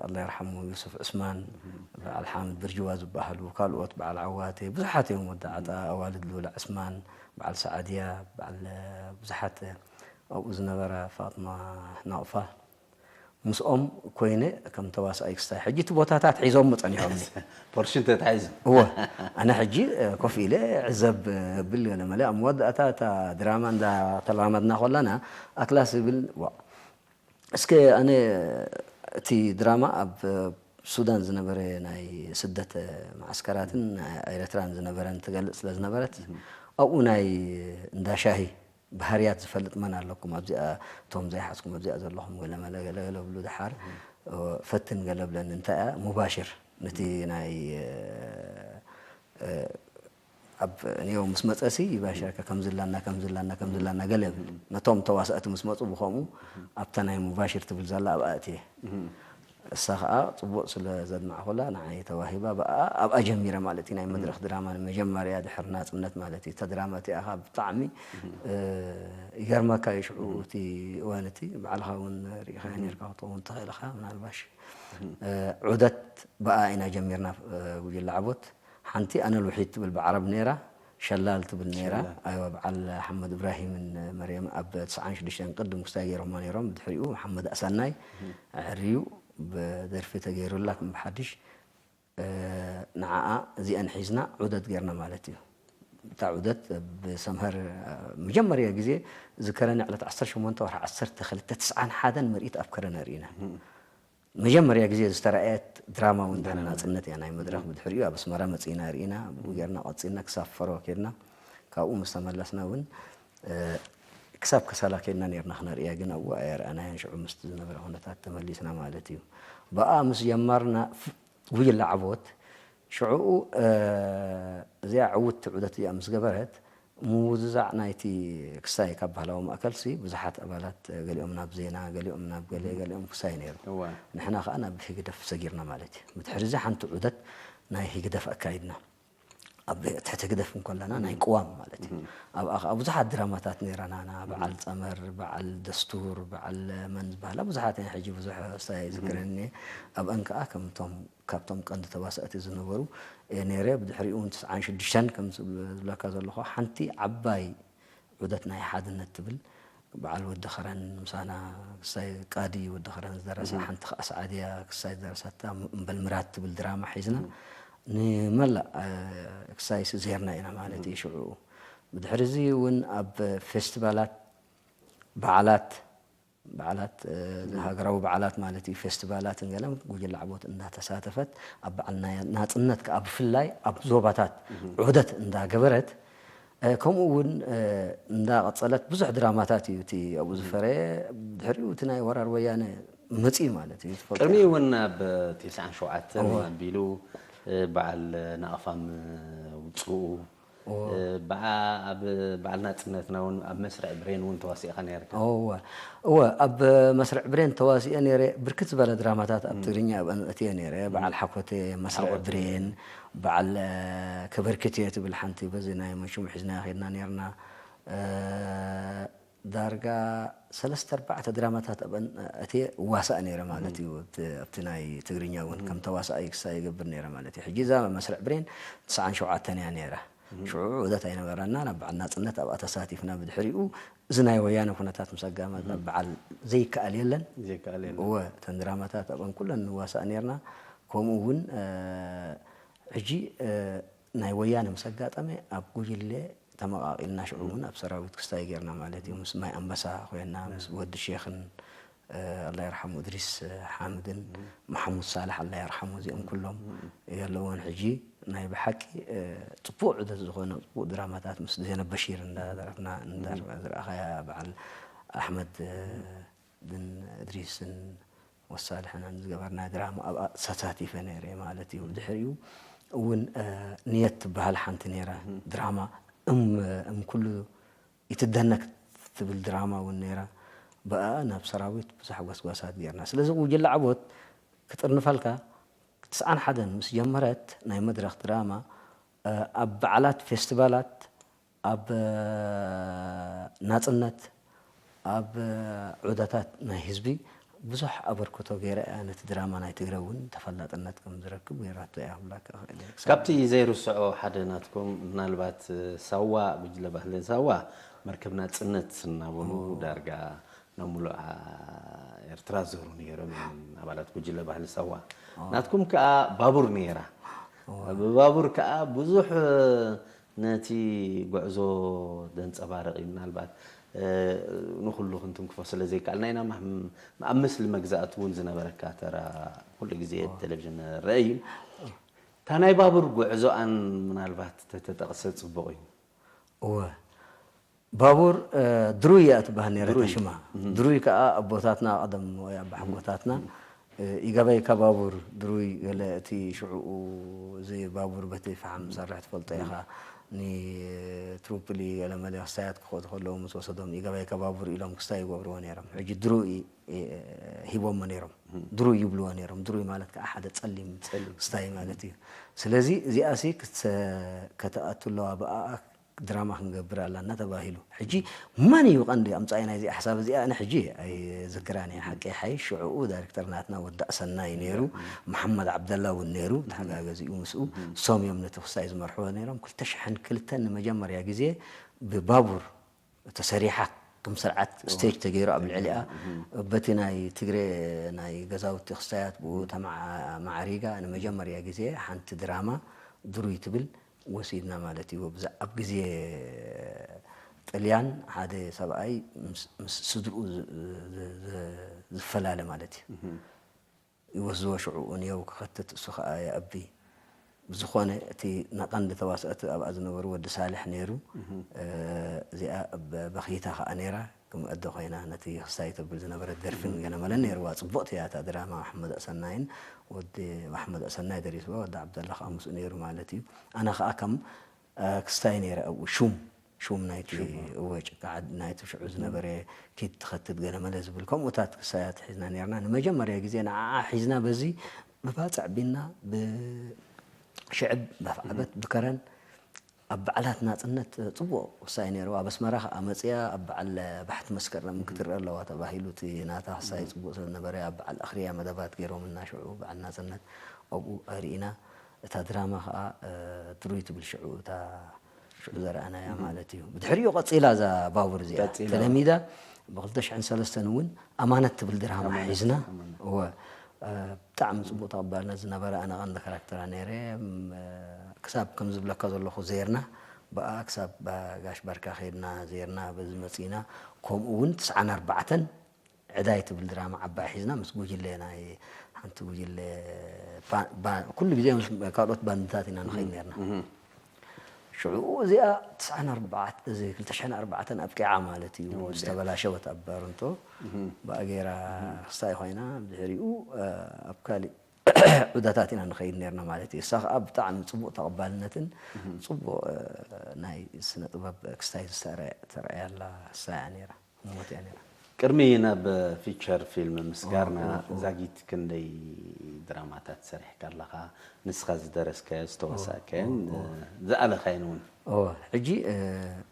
ኣላ የርሐሙ ዩሱፍ ዕስማን፣ እም። በዓል ሓምድ ብርጅዋ ዝበሃሉ፣ ካልኦት በዓል ዓዋቴ፣ ብዙሓት እዮም። ወዲ ዓጣ፣ እም። ኣዋልድ ልኡል ዕስማን፣ በዓል ሰዓድያ፣ በዓል ብዙሓት ኣብኡ ዝነበራ ፋጥማ ናቕፋ፣ ምስኦም ኮይነ ከም ተዋሳኣይ ክስታይ ሕጂ እቲ ቦታታት ሒዞም ጸኒሖምኒ። ፖርሽን ተታሒዙ። እወ፣ ኣነ ሕጂ ኮፍ ኢለ ዕዘብ እብል ገለ መለ። ኣብ መወዳእታ እታ ድራማ እንዳ ተላመድና ከለና ኣክላስ እብል፣ ዋ፣ እስከ ኣነ እቲ ድራማ ኣብ ሱዳን ዝነበረ ናይ ስደት መዓስከራትን ኤረትራን ዝነበረን ትገልጽ ስለ ዝነበረት፣ እህ። ኣብኡ ናይ እንዳ ሻሂ ባህርያት ዝፈልጥ መን ኣለኩም ኣብዚኣ፣ እቶም ዘይሓዝኩም ኣብዚኣ ዘለኹም ገለ መለ ገለ ገለ ብሉ። ደሓር እህ። ፈትን ገለ ብለኒ። እንታይ እያ? ሙባሽር ነቲ ናይ፣ እ፣ ኣብ ኔው ምስ መጸሲ ይባሽረከ፣ ከምዚ ላና፣ ከምዚ ላና፣ ከምዚ ላና ገለ እብል። እም። ነቶም ተዋሳእቲ ምስ መጹ ብኸምኡ እም። ኣብታ ናይ ሙባሽር ትብል ዘላ ኣብኣ እትየ። እም። እሳ ኸኣ ጽቡቕ ስለ ዘድማዕኩላ ንዓይ ተዋሂባ፣ ብኣ ኣብኣ ጀሚረ ማለት እዩ። ናይ እም። መድረኽ ድራማ ንመጀመርያ ድሕሪ ናጽነት ማለት እዩ። እታ ድራማ እቲኣ ኸኣ ብጣዕሚ፣ እም። እ፣ ይገርመካ እዩ። ሽዑ እም። እቲ እዋን እቲ ባዕልኻ እውን ሪኢኻዮ እም። ኔርካ ክትኸውን ትኽእል ኢኻ ምናልባሽ። እም። እ፣ ዑደት ብኣ ኢና ጀሚርና፣ እ፣ ጉጅለ ዓቦት። ሓንቲ ኣነ ልውሒድ ትብል ብዓረብ ነይራ፣ ሸላል ትብል ነይራ። ሸላል። ኣይወ፣ በዓል ሓመድ እብራሂምን መርየም ኣብ ተስዓን ሽዱሽተን ቅድም ክስታይ ገይሮማ ነይሮም። ብድሕሪኡ መሓመድ ኣሰናይ እህ። ኣዕርዩ ብደርፊ ተገይሩላ ከም ብሓድሽ፣ እ፣ ንዓኣ እዚአን ሒዝና ዑደት ገይርና ማለት እዩ። እታ ዑደት ብሰምሀር፣ እ፣ መጀመርያ ግዜ ዝከረኒ ዕለት ዓሰርተ ሸሞንተ ወርሒ ዓሰርተ ክልተ ትስዓን ሓደን ምርኢት ኣብ ከረነ ርኢና። እህ። መጀመርያ ግዜ ዝተራእየት ድራማ እውን ድራማ። ናጽነት እያ፣ ናይ መድረኽ። እም። ብድሕሪኡ ኣብ ኣስመራ መጺእና ርኢና፣ ብኡ እም። ጌርና ቀጺልና ክሳብ ፈሮ ኬድና፣ ካብኡ ምስ ተመለስና እውን፣ እ፣ ክሳብ ከሰላ ኬድና ኔርና ክነርእያ፣ ግን ኣብኡ ኣየርኣናያን፣ ሽዑ ምስቲ ዝነበረ ኩነታት ተመሊስና ማለት እዩ። ብኣ ምስ ጀመርና፣ ፍ-፣ ጉጅለ ዓቦት ሽዑኡ፣ እ፣ እዚኣ ዕውትቲ ዑደት እዚኣ ምስ ገበረት፣ ምውዝዛዕ ናይቲ ክሳይ ካብ ባህላዊ ማእከልሲ ብዙሓት ኣባላት፣ ገሊኦም ናብ ዜና፣ ገሊኦም ናብ ገለ፣ እም። ገሊኦም ክሳይ ነይሩ። እወ። ንሕና ከኣ ናብ ህግደፍ ሰጊርና ማለት እዩ። ብድሕሪ እዚ ሓንቲ ዑደት ናይ ህግደፍ ኣካይድና። ኣብ ትሕቲ ህግደፍ እንከለና ናይ እም። ቅዋም ማለት እዩ። እም። ኣብኣ ከኣ ብዙሓት ድራማታት ነይረናና፣ እም። በዓል ጸመር፣ በዓል ደስቱር፣ በዓል መን ዝበሃላ ብዙሓት እየን፣ ሕጂ ብዙሕ ክሳይ እም። ኣይዝክረን እየ። ኣብአን ከኣ ከምቶም ካብቶም ቀንዲ ተዋሳእቲ ዝነበሩ እየ ነይረ። ብድሕሪኡ እውን ትስዓን ሽዱሽተን ከም ዝብለካ ዘለኹ ሓንቲ ዓባይ ዑደት ናይ ሓድነት ትብል በዓል ወዲ ኸረን ምሳና ክሳይ ቃዲ ወዲ ኸረን ዝደረሳ፣ እህ። ሓንቲ ከኣ ሰዓድያ ክሳይ ዝደረሳታ እምበል ምራት ትብል ድራማ ሒዝና እህ። ንመላእ፣ እ፣ ክሳይስ ዜርና ኢና ማለት እዩ እህ። ሽዑ። ብድሕሪ እዚ እውን ኣብ ፌስቲቫላት፣ በዓላት፣ በዓላት፣ እ፣ እም። ሃገራዊ በዓላት ማለት እዩ፣ ፌስቲቫላትን ገለን ጉጅለ ዓቦት እንዳተሳተፈት፣ ኣብ በዓል ናይ ናጽነት ከኣ ብፍላይ ኣብ ዞባታት እም። ዑደት እንዳገበረት፣ እ፣ ከምኡ እውን፣ እ፣ እንዳ ቀጸለት ብዙሕ ድራማታት እዩ እቲ ኣብኡ ዝፈረየ። ድሕሪኡ እቲ ናይ ወራር ወያነ መጽኢ ማለት እዩ፣ ትፈልጦ ቅድሚ ኢኻ። እውን ኣብ ቴስዓን ሸውዓተን እወ። ኣቢሉ፣ እ፣ በዓል ናቕፋም ውጽኡ፣ እወ። እ፣ በዓ-፣ ኣብ በዓል ናጽነትና እውን ኣብ መስርዕ ብሬን እውን ተዋሲእካ ነይርካ። እወ፣ እወ፣ ኣብ መስርዕ ብሬን ተዋሲኤ ነይረ። ብርክት ዝበለ ድራማታት ኣብ እም። ትግርኛ ኣብ ኣን-፣ ኣትየ ነይረ። እም። በዓል ሓኮቴ፣ መስርዕ ሓኮቴ። ብሬን፣ በዓል፣ እ፣ ከበርክትየ ትብል ሓንቲ በዚ ናይ መንሽሙ ሒዝናያ ኸይድና ነይርና። እ፣ ዳርጋ ሰለስተ ኣርባዕተ ድራማታት ኣብ ኣን-፣ ኣትየ እዋሳእ ነይረ ማለት እም። እዩ። ኣብቲ፣ ኣብቲ ናይ ትግርኛ እውን እም። ከም ተዋሳኣይ ክሳይ ይገብር ነይረ ማለት እዩ። ሕጂ እዛ መስርዕ ብሬን ትስዓን ሸውዓተን እያ ነይራ። እም። ሽዑ ዑደት ኣይነበረናን፣ ኣብ በዓል ናጽነት ኣብኣ ተሳቲፍና። ብድሕሪኡ እዚ ናይ ወያነ ኩነታት ምስ ኣጋመ፣ እም። በዓል ዘይከኣል የለን። ዘይከኣል የለን። እወ፣ እተን ድራማታት ኣብአን ኩለን ንዋሳእ ኔርና። ከምኡ እውን፣ እ፣ ሕጂ፣ እ፣ ናይ ወያነ ምስ ኣጋጠመ፣ ኣብ ጉጅለ ተመቃቂልና፣ ሽዑ እውን ኣብ ሰራዊት ክስታይ ጌርና ማለት እዩ። ምስ ማይ ኣንበሳ ኮይና፣ ምስ ወዲ ሼኽን፣ እ፣ ኣላህ የርሐሙ፣ እድሪስ ሓምድን፣ መሐሙድ ሳልሕ፣ ኣላህ የርሐሙ፣ እዚኦም ኩሎም የለውን ሕጂ። ናይ ብሓቂ፣ እ፣ ጽቡቅ ዑደት ዝኾነ ጽቡቅ ድራማታት ምስ ዜነብ በሺር እንዳ ደረፍና፣ እንዳ ዝረኣኻያ በዓል ኣሕመድ፣ እ፣ ድን እድሪስን ወሳልሕን ዝገበርና ድራማ ኣብኣ ተሳቲፈ ነይረ ማለት እዩ። ድሕሪኡ እውን፣ እ፣ ንየት ትበሃል ሓንቲ ነይራ። ድራማ እም፣ እም ኩሉ ይትደነክ ትብል ድራማ እውን ነይራ። ብኣ ናብ ሰራዊት ብዙሕ ጎስጓሳት ጌርና። ስለዚ ጉጅለ ዓቦት ክጥርንፈልካ፣ ትስዓን ሓደን ምስ ጀመረት ናይ መድረኽ ድራማ፣ እ፣ ኣብ በዓላት፣ ፌስቲቫላት፣ ኣብ፣ እ፣ ናጽነት፣ ኣብ፣ እ፣ ዑደታት ናይ ህዝቢ ብዙሕ ኣበርክቶ ገይረ እያ። ነቲ ድራማ ናይ ትግረ እውን ተፈላጥነት ከም ዝረክብ ገይራቶ እያ ክብለካ እኽእል እየ። ክሳብ ካብቲ ዘይርስዖ ሓደ ናትኩም፣ ምናልባት ሳዋ፣ ጉጅለ ባህልን ሳዋ፣ መርከብ ናጽነት እናበሉ ኦ። ዳርጋ ናብ ሙሉእ ኤርትራ ዞሩ ነይሮም እዮም፣ ኣባላት ጉጅለ ባህሊ ሳዋ። ኦ። ናትኩም ከኣ ባቡር ነይራ። ኦ። ብባቡር ከኣ ብዙሕ ነቲ ጉዕዞ ዘንጸባርቕ እዩ። ምናልባት፣ እ፣ ንኹሉ ክንትንክፎ ስለ ዘይከኣልና ኢና፣ ማም-፣ ኣብ ምስሊ መግዛእቲ እውን ዝነበረካ ተራ ኩሉ ግዜ ኦ። ቴሌቪዥን ንርአ እዩ። እታ ናይ ባቡር ጉዕዞኣን ምናልባት ተተጠቕሰ ጽቡቕ እዩ። እወ። ባቡር፣ እ፣ ድሩይ እያ ትበሃል ነይረ ድሩይ። እታ ሽማ። እም። ድሩይ ከኣ ኣቦታትና ቀደም ወይ ኣባሓጎታትና፣ እም። እ፣ ኢገበይካ ባቡር ድሩይ ገለ እቲ ሽዑኡ እዚ ባቡር በቲ ፈሓም ዝሰርሕ ትፈልጦ እም። ኢኻ። ንትሩፕሊ ገለ መለ ክስታያት ክኸዱ ከለዉ ምስ ወሰዶም ኢገበይካ ባቡር ኢሎም ክስታይ ይገብርዎ ነይሮም። ሕጂ ድሩይ፣ እ፣ ሂቦሞ ነይሮም። እም። ድሩይ ይብልዎ ነይሮም። ድሩይ ማለት ከኣ ሓደ ጸሊም ጸሊም። ክስታይ ማለት እዩ። ስለዚ እዚኣሲ ክተ-፣ ከተኣቱ ኣለዋ ብኣኣ ድራማ ክንገብር ኣላና ተባሂሉ። ሕጂ መን እዩ ቀንዲ ኣምጻኢ ናይዚ ሓሳብ እዚኣ? ኣነ ሕጂ ኣይዝክራን እየ። ሓቂ ሓይሽ ሽዑኡ ዳይሬክተር ናትና ወዲ ኣሰናይ ነይሩ፣ መሓመድ ዓብደላ እውን ነይሩ፣ ተሓጋገዚኡ ምስኡ። እም። እሶም እዮም ነቲ ክስታይ ዝመርሕዎ ነይሮም። ክልተ ሽሕን ክልተን ንመጀመርያ ግዜ ብባቡር ተሰሪሓ፣ ከም ስርዓት ስቴጅ ተገይሩ ኣብ ልዕሊኣ፣ እም። በቲ ናይ ትግሬ ናይ ገዛውቲ ክስታያት ብኡ ተመዓ-፣ ማዕሪጋ ንመጀመርያ ግዜ ሓንቲ ድራማ ድሩይ ትብል ወሲድና ማለት እዩ። ብዛ-፣ ኣብ ግዜ ጥልያን ሓደ ሰብኣይ ምስ፣ ምስ ስድርኡ ዝ-፣ ዝ-፣ ዝ-፣ ዝፈላለ ማለት እዩ። እህ። ይወስድዎ ሽዑ እንየው ክኸትት እሱ ኸኣ የአቢ። ብዝኾነ እቲ ነቐንዲ ተዋስኦት ኣብኣ ዝነበሩ ወዲ ሳልሕ ነይሩ። እህ። እ፣ እዚኣ በ-፣ በኺታ ኸኣ ነይራ። ክም አደ ኮይና ነቲ ክስታይ ተብል ዝነበረት ደርፍን እህ። ገለ መለን ነይርዋ። ጽቡቕቲ እያ እታ ድራማ። መሐመድ ኣሰናይን ወዲ መሐመድ ኣሰናይ ደሪስዋ፣ ወዲ ዓብደላ ከኣ ምስኡ ነይሩ ማለት እዩ። ኣነ ከኣ ከም፣ እ፣ ክስታይ ነይረ ኣብኡ፣ ሹም፣ ሹም ናይቲ፣ ሹም፣ እ። እወ፣ ጭቃ ዓድ ናይቲ ሽዑ ዝነበረ ኪድ ትኸትት ገለ መለ ዝብል ከምኡታት ክስታያት ሒዝና ነይርና። ንመጀመርያ ግዜ ንዓኣ ሒዝና በዚ ብባጽዕ ቢና፣ ብሽዕብ፣ ብኣፍዓበት፣ እህ። ብከረን፣ ኣብ በዓላት ናጽነት ጽቡቕ ክስታይ ነይርዋ። ኣብ ኣስመራ ከኣ መጽያ ኣብ በዓል ባሕቲ መስከረም እህ። ክትረአ ኣለዋ ተባሂሉ እቲ ናታ ክስታይ እህ። ጽቡቕ ስለ ዝነበረ ኣብ በዓል ኣኽርያ መደባት ገይሮምልና ሽዑ በዓል ናጽነት ኣብኡ ኣርኢና። እታ ድራማ ከኣ፣ እ፣ ድሩይ ትብል ሽዑ እታ ሽዑ ዘርኣናያ እህ። ማለት እዩ። ብድሕሪኡ ቀጺላ እዛ ባቡር እዚኣ ቀጺላ። ተለሚዳ። ብክልተ ሽሕን ሰለስተን እውን ኣማነት ትብል ድራማ ኣማነት፣ ሒዝና። ኣማነት። እወ። እ፣ ብጣዕሚ ጽቡቕ ተቐባልነት ዝነበረ፣ ኣነ ቀንዲ ካራክተራ ነይረ። እም፣ ክሳብ ከም ዝብለካ ዘለኹ ዜርና፣ ብኣ ክሳብ ባ-፣ ጋሽ ባርካ ኸይድና ዜርና፣ በዚ መጺእና። ከምኡ እውን ትስዓን ኣርባዕተን ዕዳይ ትብል ድራማ ዓባይ ሒዝና፣ ምስ ጉጅለ ናይ ሓንቲ ጉጅለ ባ-፣ ባ-፣ ኩሉ ግዜ ምስ ካልኦት ባንድታት ኢና ንኸይድ እም፣ ነይርና። እም። ሽዑ እዚኣ ትስዓን ኣርባዕተ፣ እዚ ክልተ ሽሕን ኣርባዕተን ኣብቂዓ ማለት እዩ። እወ፣ ምስ ተበላሸወት ኣብ ባርንቶ እህ። ብኣጌራ እህ። ክስታይ ኮይና፣ ብድሕሪኡ፣ እ፣ ኣብ ካልእ ዑደታት ኢና ንኸይድ ኔርና ማለት እዩ። እሳ ኸኣ ብጣዕሚ ጽቡቕ ተቐባልነትን እህ። ጽቡቕ፣ እ፣ ናይ ስነ ጥበብ ክስታይ ዝተረ-፣ ተረኣያላ ክስታይ እያ ኔራ። ሞት እያ ኔራ። ቅድሚ ናብ ፊቸር ፊልም ምስጋርና፣ ኦ፣ ኦ፣ ኦ። ዛጊት ክንደይ ድራማታት ሰሪሕካ ኣለኻ? ንስኻ ዝደረስካዮ፣ ዝተዋሳእካዮን፣ ኦ፣ ኦ፣ ኦ። ዝኣለኻዮን እውን። ኦ፣ ሕጂ፣ እ፣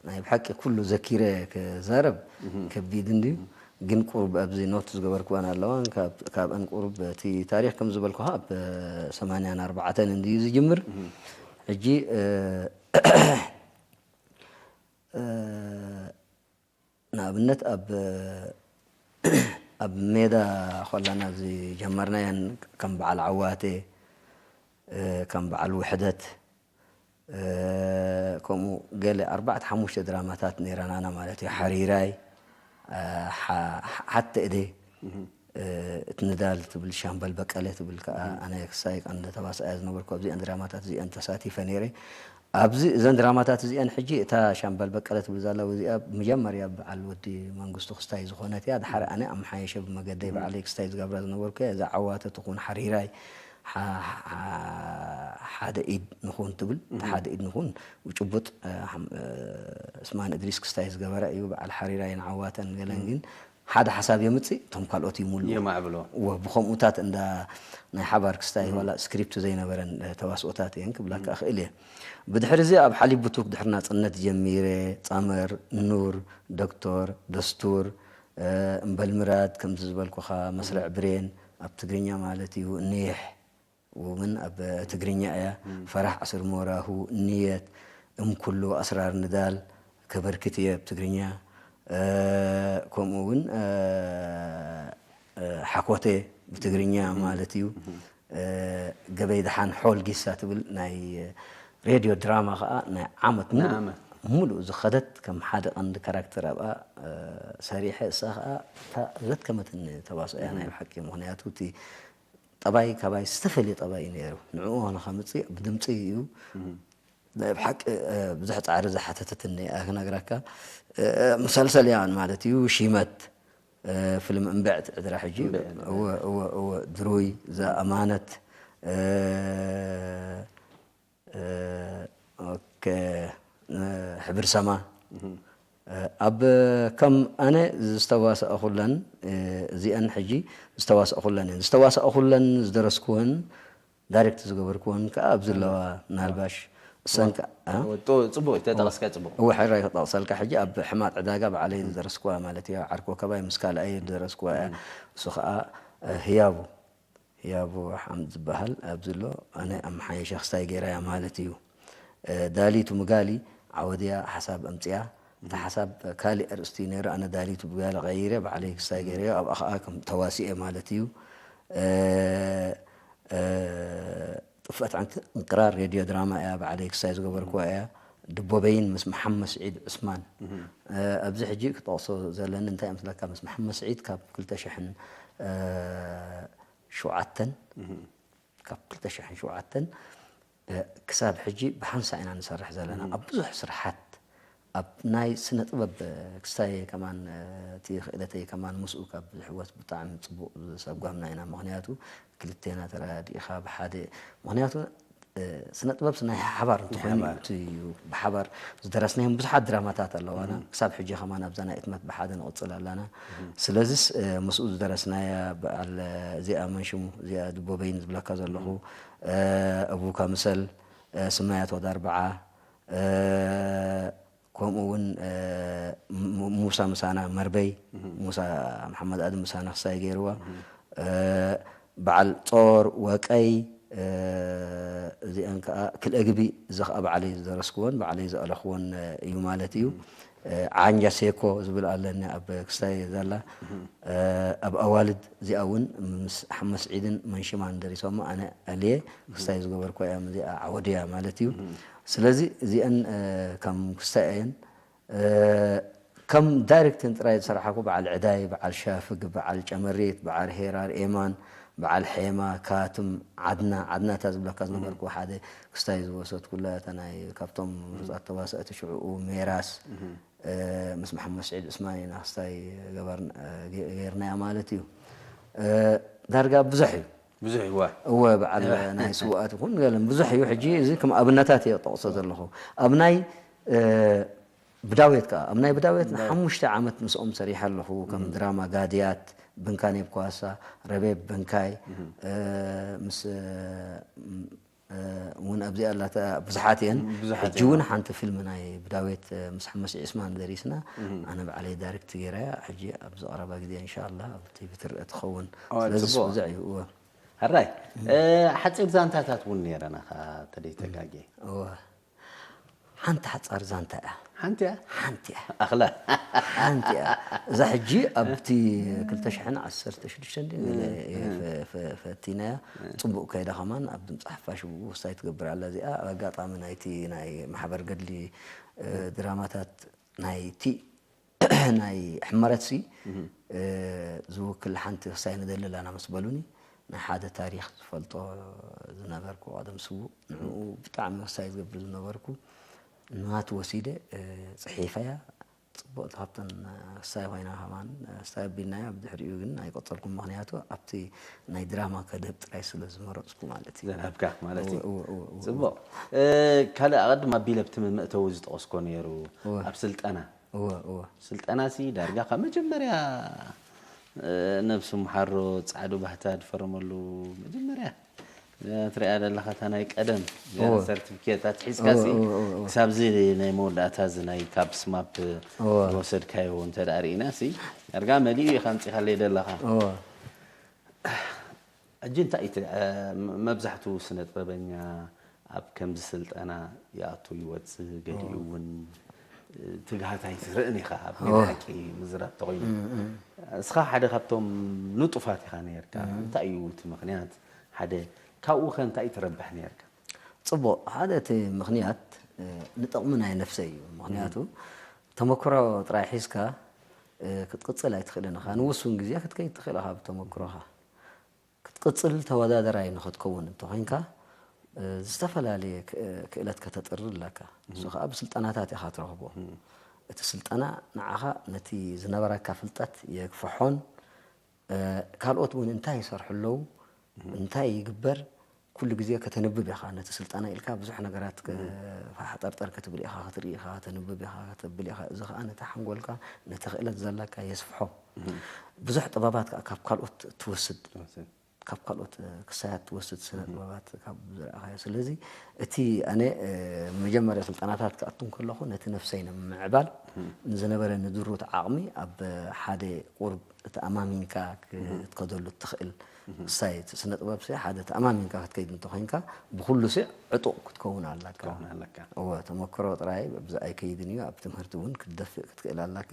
ናይ ብሓቂ ኩሉ ዘኪረ ክዛረብ እህ። ከቢድ እንድዩ። እህ። ግን ቁሩብ ኣብዚ ኖት ዝገበርክወን ኣለዋ። ካብ፣ ካብአን ቁሩብ እቲ ታሪኽ ከም ዝበልኩኻ ኣብ ሰማንያን ኣርባዕተን እንድዩ ዝጅምር። እህ። ሕጂ፣ እ፣ እ፣ ንኣብነት ኣብ፣ ኣብ ሜዳ ኾለና ዝጀመርናየን ከም በዓል ዓዋቴ፣ እ፣ ከም በዓል ውሕደት፣ እ፣ ከምኡ ገለ ኣርባዕተ ሓሙሽተ ድራማታት ነይረናና ማለት እዩ። ሓሪራይ፣ እ፣ ሓ-፣ ሓ-፣ ሓተ እዴ፣ እህ። እ፣ እት ንዳል ትብል፣ ሻምበል በቀለ ትብል ከኣ፣ እህ። ኣነ ክሳይ ቀንደ ተዋሳኣይ ዝነበርኩ ኣብዚአን ድራማታት እዚአን ተሳቲፈ ነይረ። ኣብዚ እዘን ድራማታት እዚአን ሕጂ እታ ሻምበል በቀለ ትብል ዘላ እዚኣ መጀመርያ በዓል ወዲ መንግስቱ ክስታይ ዝኾነት እያ። ድሓር እህ። ኣነ ኣምሓየሸ ብመገደይ እህ። ባዕለይ ክስታይ ዝገብራ ዝነበርኩ እያ። እዛ ዓዋተ ትኹን ሓሪራይ ሓ-፣ ሓ-፣ ሓደ ኢድ ንኹን ትብል፣ እታ እህ። ሓደ ኢድ ንኹን ብጭቡጥ፣ እ፣ ሓም-፣ እ፣ እስማን እድሪስ ክስታይ ዝገበረ እዩ። በዓል ሓሪራይን ዓዋተን ገለን እህ። ግን ሓደ ሓሳብ የምጽእ፣ እቶም ካልኦት ይሙሉ። የማዕብሎ። ወ-፣ ብኸምኡታት እንዳ ናይ ሓባር ክስታይ እህ። ዋላ ስክሪፕት ዘይነበረን፣ እ፣ ተዋስኦታት እየን ክብላካ እህ። እኽእል እየ። ብድሕርዚ ኣብ ሓሊብ ብቱክ ድሕሪ ናጽነት ጀሚረ፣ ጸመር፣ ኑር፣ ዶክቶር፣ ደስቱር፣ እ፣ እምበል ምራድ፣ ከምዚ ዝበልኩኻ፣ መስርዕ እህ። ብሬን፣ ኣብ ትግርኛ ማለት እዩ፣ ኒሕ፣ እውን ኣብ ትግርኛ እያ። እም። ፈራሕ ዕስር ሞራሁ፣ ንየት፣ እም ኩሉ፣ ኣስራር ንዳል፣ ከበርክት እየ ብትግርኛ። እ፣ ከምኡ እውን፣ እ፣ እ፣ ሓኮቴ ብትግርኛ እም። ማለት እዩ። እም። እ፣ ገበይ ደሓን ሖል ጊሳ ትብል ናይ ሬድዮ ድራማ ኸኣ ናይ ዓመት ሙሉእ፣ ናይ ዓመት። ሙሉእ ዝኸደት ከም ሓደ ቀንዲ ካራክተር ኣብኣ፣ እ፣ ሰሪሐ። እሳ ኸኣ እታ ዘድከመትኒ ተዋስኦ እያ ናይ እም። ብሓቂ። ምኽንያቱ እቲ ጠባይ ካባይ ዝተፈልየ ጠባይ እዩ ነይሩ። ንዕኡ ኾነ ከምጽእ ብድምጺ እዩ። እም። ናይ ብሓቂ፣ እ፣ ብዙሕ ጻዕሪ ዝሓተተትኒ እያ ክነግረካ። እ፣ መሰልሰል እያ ማለት እዩ። ሺመት፣ እ፣ ፍልም እምብዕት ዕድራ ሕጂ። እምብዕት ዕድራ። እወ፣ እወ፣ እወ፣ ድሩይ፣ እዛ ኣማነት፣ እ፣ እ፣ ኦኬ፣ እ፣ ሕብር ሰማ። እህ። እ፣ ኣብ ከም ኣነ ዝተዋሰኣኹለን፣ እ፣ እዚአን ሕጂ ዝተዋሰኣኹለን እየን። ዝተዋሰኣኹለን ዝደረስኩወን፣ ዳይሬክት ዝገበርኩወን ከኣ ኣብዚ ኣለዋ። ምናልባሽ እሰን ከ-፣ አ? እወ፣ ጥ-፣ ጽቡቅ፣ እተጠቀስካ ጽቡቅ። እወ፣ ሕራይ ተጠቅሰልካ። ሕጂ ኣብ ሕማጥ ዕዳጋ ባዕለይ እህ። ዝደረስኩዋ ማለት እያ። ዓርኮ ከባይ ምስ ካልኣይ ዝደረስኩዋ እያ። እህ። እሱ ከኣ፣ እ፣ ህያቡ። ህያቡ ሓምድ ዝበሃል ኣብዚ ኣሎ፣ ኣነ ኣመሓየሸ ክስታይ ገይራያ ማለት እዩ። እ፣ ዳሊቱ ምጋሊ ዓወድያ ሓሳብ ኣምጽያ። እቲ ሓሳብ ካልእ ኣርእስቲ ነይሩ፣ ኣነ ዳሊቱ ብጋሊ ቀይረ፣ ባዕለይ ክስታይ ገይረዮ፣ ኣብኣ ኸኣ ከም ተዋሲኤ ማለት እዩ። እ፣ እ፣ ጥፍአት ዕንክ-፣ እንቅራር ሬድዮ ድራማ እያ፣ ባዕለይ ክስታይ ዝገበርኩዋ እያ። ድቦበይን ምስ መሓመድ ስዒድ ዑስማን። እህ። እ፣ ኣብዚ ሕጂ ክጠቕሶ ዘለኒ እንታይ ምስለካ፣ ምስ መሓመድ ስዒድ ካብ ክልተ ሽሕን፣ እ፣ ሸውዓተን፣ እህ። ካብ ክልተ ሽሕን ሸውዓተን፣ እ፣ ክሳብ ሕጂ ብሓንሳእ ኢና ንሰርሕ ዘለና። እህ። ኣብ ብዙሕ ስርሓት፣ ኣብ ናይ ስነ ጥበብ፣ እ፣ ክስታይ ከማን፣ እ፣ እቲ ክእለተይ ከማን ምስኡ ካብ ዝሕወስ ብጣዕሚ ጽቡቕ ዝሰጓምና ኢና። ምኽንያቱ ክልቴና ተረዳዲእኻ ብሓደ፣ ምኽንያቱ፣ እ፣ ስነ ጥበብ ናይ ሓባር እንተኾይኑ ናይ ሓባር። እቲ እዩ። ብሓባር ዝደረስናዮም ብዙሓት ድራማታት ኣለዋና። እህ። ክሳብ ሕጂ ከማን ኣብዛ ናይ እትመት ብሓደ ንቕጽል ኣለና። እህ። ስለዚስ፣ እ፣ ምስኡ ዝደረስናያ በዓል፣ እ፣ እዚኣ መን ሽሙ፣ እዚኣ ድቦበይን ዝብለካ ዘለኹ፣ እህ። እ፣ እቡካ ምሰል፣ እ፣ ስማያት ወድ ኣርብዓ፣ እ፣ ከምኡ እውን፣ እ፣ ሙ-፣ ሙሳ ምሳና መርበይ፣ እህ። ሙሳ መሓመድ ኣድም ምሳና ክሳይ ገይርዋ። እህ። እ፣ በዓል ጾር ወቀይ፣ እ፣ እዚአን ከኣ ክልኤ ግቢ፣ እዚ ከኣ ባዕለይ ዝደረስክዎን ባዕለይ ዘእለኽዎን እዩ ማለት እዩ። እህ። እ፣ ዓንጃ ሴኮ ዝብል ኣለኒ ኣብ ክስታይ ዘላ። እህ። እ፣ ኣብ ኣዋልድ እዚኣ እውን ምስ ሓመድ ስዒድን መንሽማን ደሪሶማ፣ ኣነ ኣልየ እህ። ክስታይ ዝገበርኩ እያ፣ እዚኣ ዓወድያ ማለት እዩ። እህ። ስለዚ እዚአን፣ እ፣ ከም ክስታይ እየን። እ፣ ከም ዳይሬክቲን ጥራይ ዝሰራሓኩ በዓል ዕዳይ፣ በዓል ሻፍግ፣ በዓል ጨመሪት፣ በዓል ሄራር ኤማን፣ በዓል ሔማ፣ ካትም፣ ዓድና፣ ዓድና እታ ዝብለካ ዝነበርኩ፣ ሓደ ክስታይ ዝወሰድኩላ፣ እታ ናይ ካብቶም ምሩጻት ተዋሳእቲ ሽዑኡ፣ ሜራስ፣ እ፣ ምስ መሓመድ ስዒድ ዑስማን ኢና ክስታይ ገበርና፣ እ፣ ገ-፣ ገይርናያ ማለት እዩ። እ፣ ዳርጋ ብዙሕ እዩ። ብዙሕ እዩ፣ ዋ። እወ፣ በዓል ናይ ስውኣት ይኹን ገለን ብዙሕ እዩ። ሕጂ እዚ ከም ኣብነታት እየ ጠቕሶ ዘለኹ። ኣብ ናይ፣ እ፣ ብዳዌት ከኣ፣ ኣብ ናይ ብዳዌት ብዳዌት። ንሓሙሽተ ዓመት ምስኦም ሰሪሐ ኣለኹ። ከም ድራማ ጋድያት፣ ብንካኔ ብኳሳ፣ ረቤብ ብንካይ፣ እ፣ ምስ፣ እ፣ እውን ኣብዚኣ ኣላታ ብዙሓት እየን። ብዙሓት ሕጂ እውን እየን። ሓንቲ ፊልም ናይ ብዳዌት፣ እ፣ ምስ ሓመስ ዒስማን ደሪስና፣ ኣነ ባዕለይ ዳይሬክት ገይረያ። ሕጂ ኣብዚ ቀረባ ግዜ እንሻላ ኣብቲ ብትርአ ትኸውን። ኦ፣ ስለዚ ጽቡቕ። ብዙሕ እዩ። እወ። ሕራይ፣ እ፣ ሓጺር ዛንታታት እውን ነይረና ኸኣ ተደይተጋጌ። እወ። ሓንቲ ሓጻር ዛንታ እያ። ሓንቲ እያ? ሓንቲ እያ። ኣኽላ። ሓንቲ እያ። እዛ ሕጂ ኣብቲ ክልተ ሽሕን ዓሰርተ ሽዱሽተን ድዩ ገለ እም፣ እየ እም። ፈ-፣ ፈ-፣ ፈቲናያ። እም። ጽቡቕ ከይዳ ከማን ኣብ ድምጺ ሓፋሽ ብኡ ወሳይ ትገብር ኣላ እዚኣ። ኣብ ኣጋጣሚ ናይቲ ናይ ማሕበር ገድሊ፣ እ፣ ድራማታት ናይቲ ናይ ሕመረትሲ፣ እህ። እ፣ ዝውክል ሓንቲ ክሳይ ንደሊ ኣለና ምስ በሉኒ፣ ናይ ሓደ ታሪኽ ዝፈልጦ ዝነበርኩ ቀደም ስዉእ፣ ንዕኡ ብጣዕሚ ክሳይ ዝገብር ዝነበርኩ፣ ናቱ ወሲደ፣ እ፣ ጽሒፈያ። ጽቡቕ፣ ካብተን ክሳይ ኮይና ከማን ክሳይ ኣቢልናያ። ብድሕሪኡ ግን ኣይቀጸልኩን፣ ምኽንያቱ ኣብቲ ናይ ድራማ ከድህብ ጥራይ ስለ ዝመረጽኩ ማለት እዩ። ዘንሀብካ ማለት እዩ። እወ፣ እወ፣ እወ፣ እወ። ጽቡቕ። እ፣ ካልእ ኣቐድም ኣቢለ ኣብቲ መእተዊ ዝጠቐስኮ ነይሩ፣ እወ። ኣብ ስልጠና እወ፣ እወ። ስልጠናሲ ዳርጋ ካብ መጀመርያ፣ እ፣ ነብሱ ምሓሮ ጻዕዱ ባህታ ድፈረመሉ መጀመርያ፣ እ፣ ትሪኣ ዘለኻ እታ ናይ ቀደም እወ። ሰርቲፊኬታት ሒዝካሲ፣ እወ፣ እወ፣ እወ፣ እወ። ክሳብዚ ናይ መወዳእታ እዚ ናይ ካብ ስማፕ እወ። ዝወሰድካዮ እንተ ደኣ ርኢናሲ፣ ዳርጋ መሊኡ ኢኻ ኣምጺኻለይ ዘለኻ። እወ። ሕጂ እንታይ እቲ፣ እ፣ መብዛሕቱ ስነ ጥበበኛ ኣብ ከምዚ ስልጠና ይኣቱ ይወጽእ፣ ገሊኡ ኦ። እውን፣ እ፣ ትግሃት ኣይትርእን ኢኻ፣ ኣብ ኦ። ናይ ሓቂ ምዝራብ ተኾይኑ። እም፣ እም። እስኻ ሓደ ካብቶም ንጡፋት ኢኻ ነይርካ። እም። እንታይ እዩ እቲ ምኽንያት? ሓደ ካብኡ ከ እንታይ ትረብሕ ነይርካ? ጽቡቕ፣ ሓደ እቲ ምኽንያት፣ እ፣ ንጥቕሚ ናይ ነፍሰይ እዩ። ምኽንያቱ እም። ተመክሮ ጥራይ ሒዝካ፣ እ፣ ክትቅጽል ኣይትኽእልን ኢኻ። ንውሱን ግዜ ክትከይድ ትኽእል ኢኻ ብተመክሮኻ። ክትቅጽል ተወዳደራይ ንኽትከውን እንተኾይንካ፣ እ፣ ዝተፈላለየ ክ-፣ ክእለት ከተጥሪ ኣለካ። እሱ እም። ከኣ ብስልጠናታት ኢኻ ትረኽቦ። እም። እቲ ስልጠና ንዓኻ ነቲ ዝነበረካ ፍልጠት የግፍሖን፣ እ፣ ካልኦት እውን እንታይ ይሰርሑ ኣለዉ፣ እም። እንታይ ይግበር፣ ኩሉ ግዜ ከተንብብ ኢኻ። ነቲ ስልጠና ኢልካ ብዙሕ ነገራት ከ-፣ እም። ፋሕ ጠርጠር ክትብል ኢኻ፣ ክትርኢ ኢኻ፣ ከተንብብ ኢኻ፣ ከተብል ኢኻ። እዚ ከኣ ነቲ ሓንጎልካ፣ ነቲ ክእለት ዘለካ የስፍሖ። እም። ብዙሕ ጥበባት ከኣ ካብ ካልኦት ትወስድ። ትወስድ። ካብ ካልኦት፣ እ፣ ክሳያት ትወስድ ስነ እህ። ጥበባት ካብ ዝረኣኻዮ። ስለዚ እቲ ኣነ፣ እ፣ መጀመርያ ስልጠናታት ክኣቱ እንከለኹ ነቲ ነፍሰይ ንምምዕባል እህ። ንዝነበረኒ ድሩት ዓቕሚ ኣብ ሓደ ቁሩብ ተኣማሚንካ ክ-፣ እህ። ክትከደሉ እትኽእል እህ። ክሳይ እቲ ስነ ጥበብ ሲ ሓደ ተኣማሚንካ ክትከይድ እንተኾይንካ ብኹሉ ሲ ዕጡቕ ክትከውን ኣለካ። ክትከውን ኣለካ። እወ፣ ተመክሮ ጥራይ ብዛ ኣይከይድን እዩ። ኣብ ትምህርቲ እውን ክትደፍእ ክትክእል ኣለካ።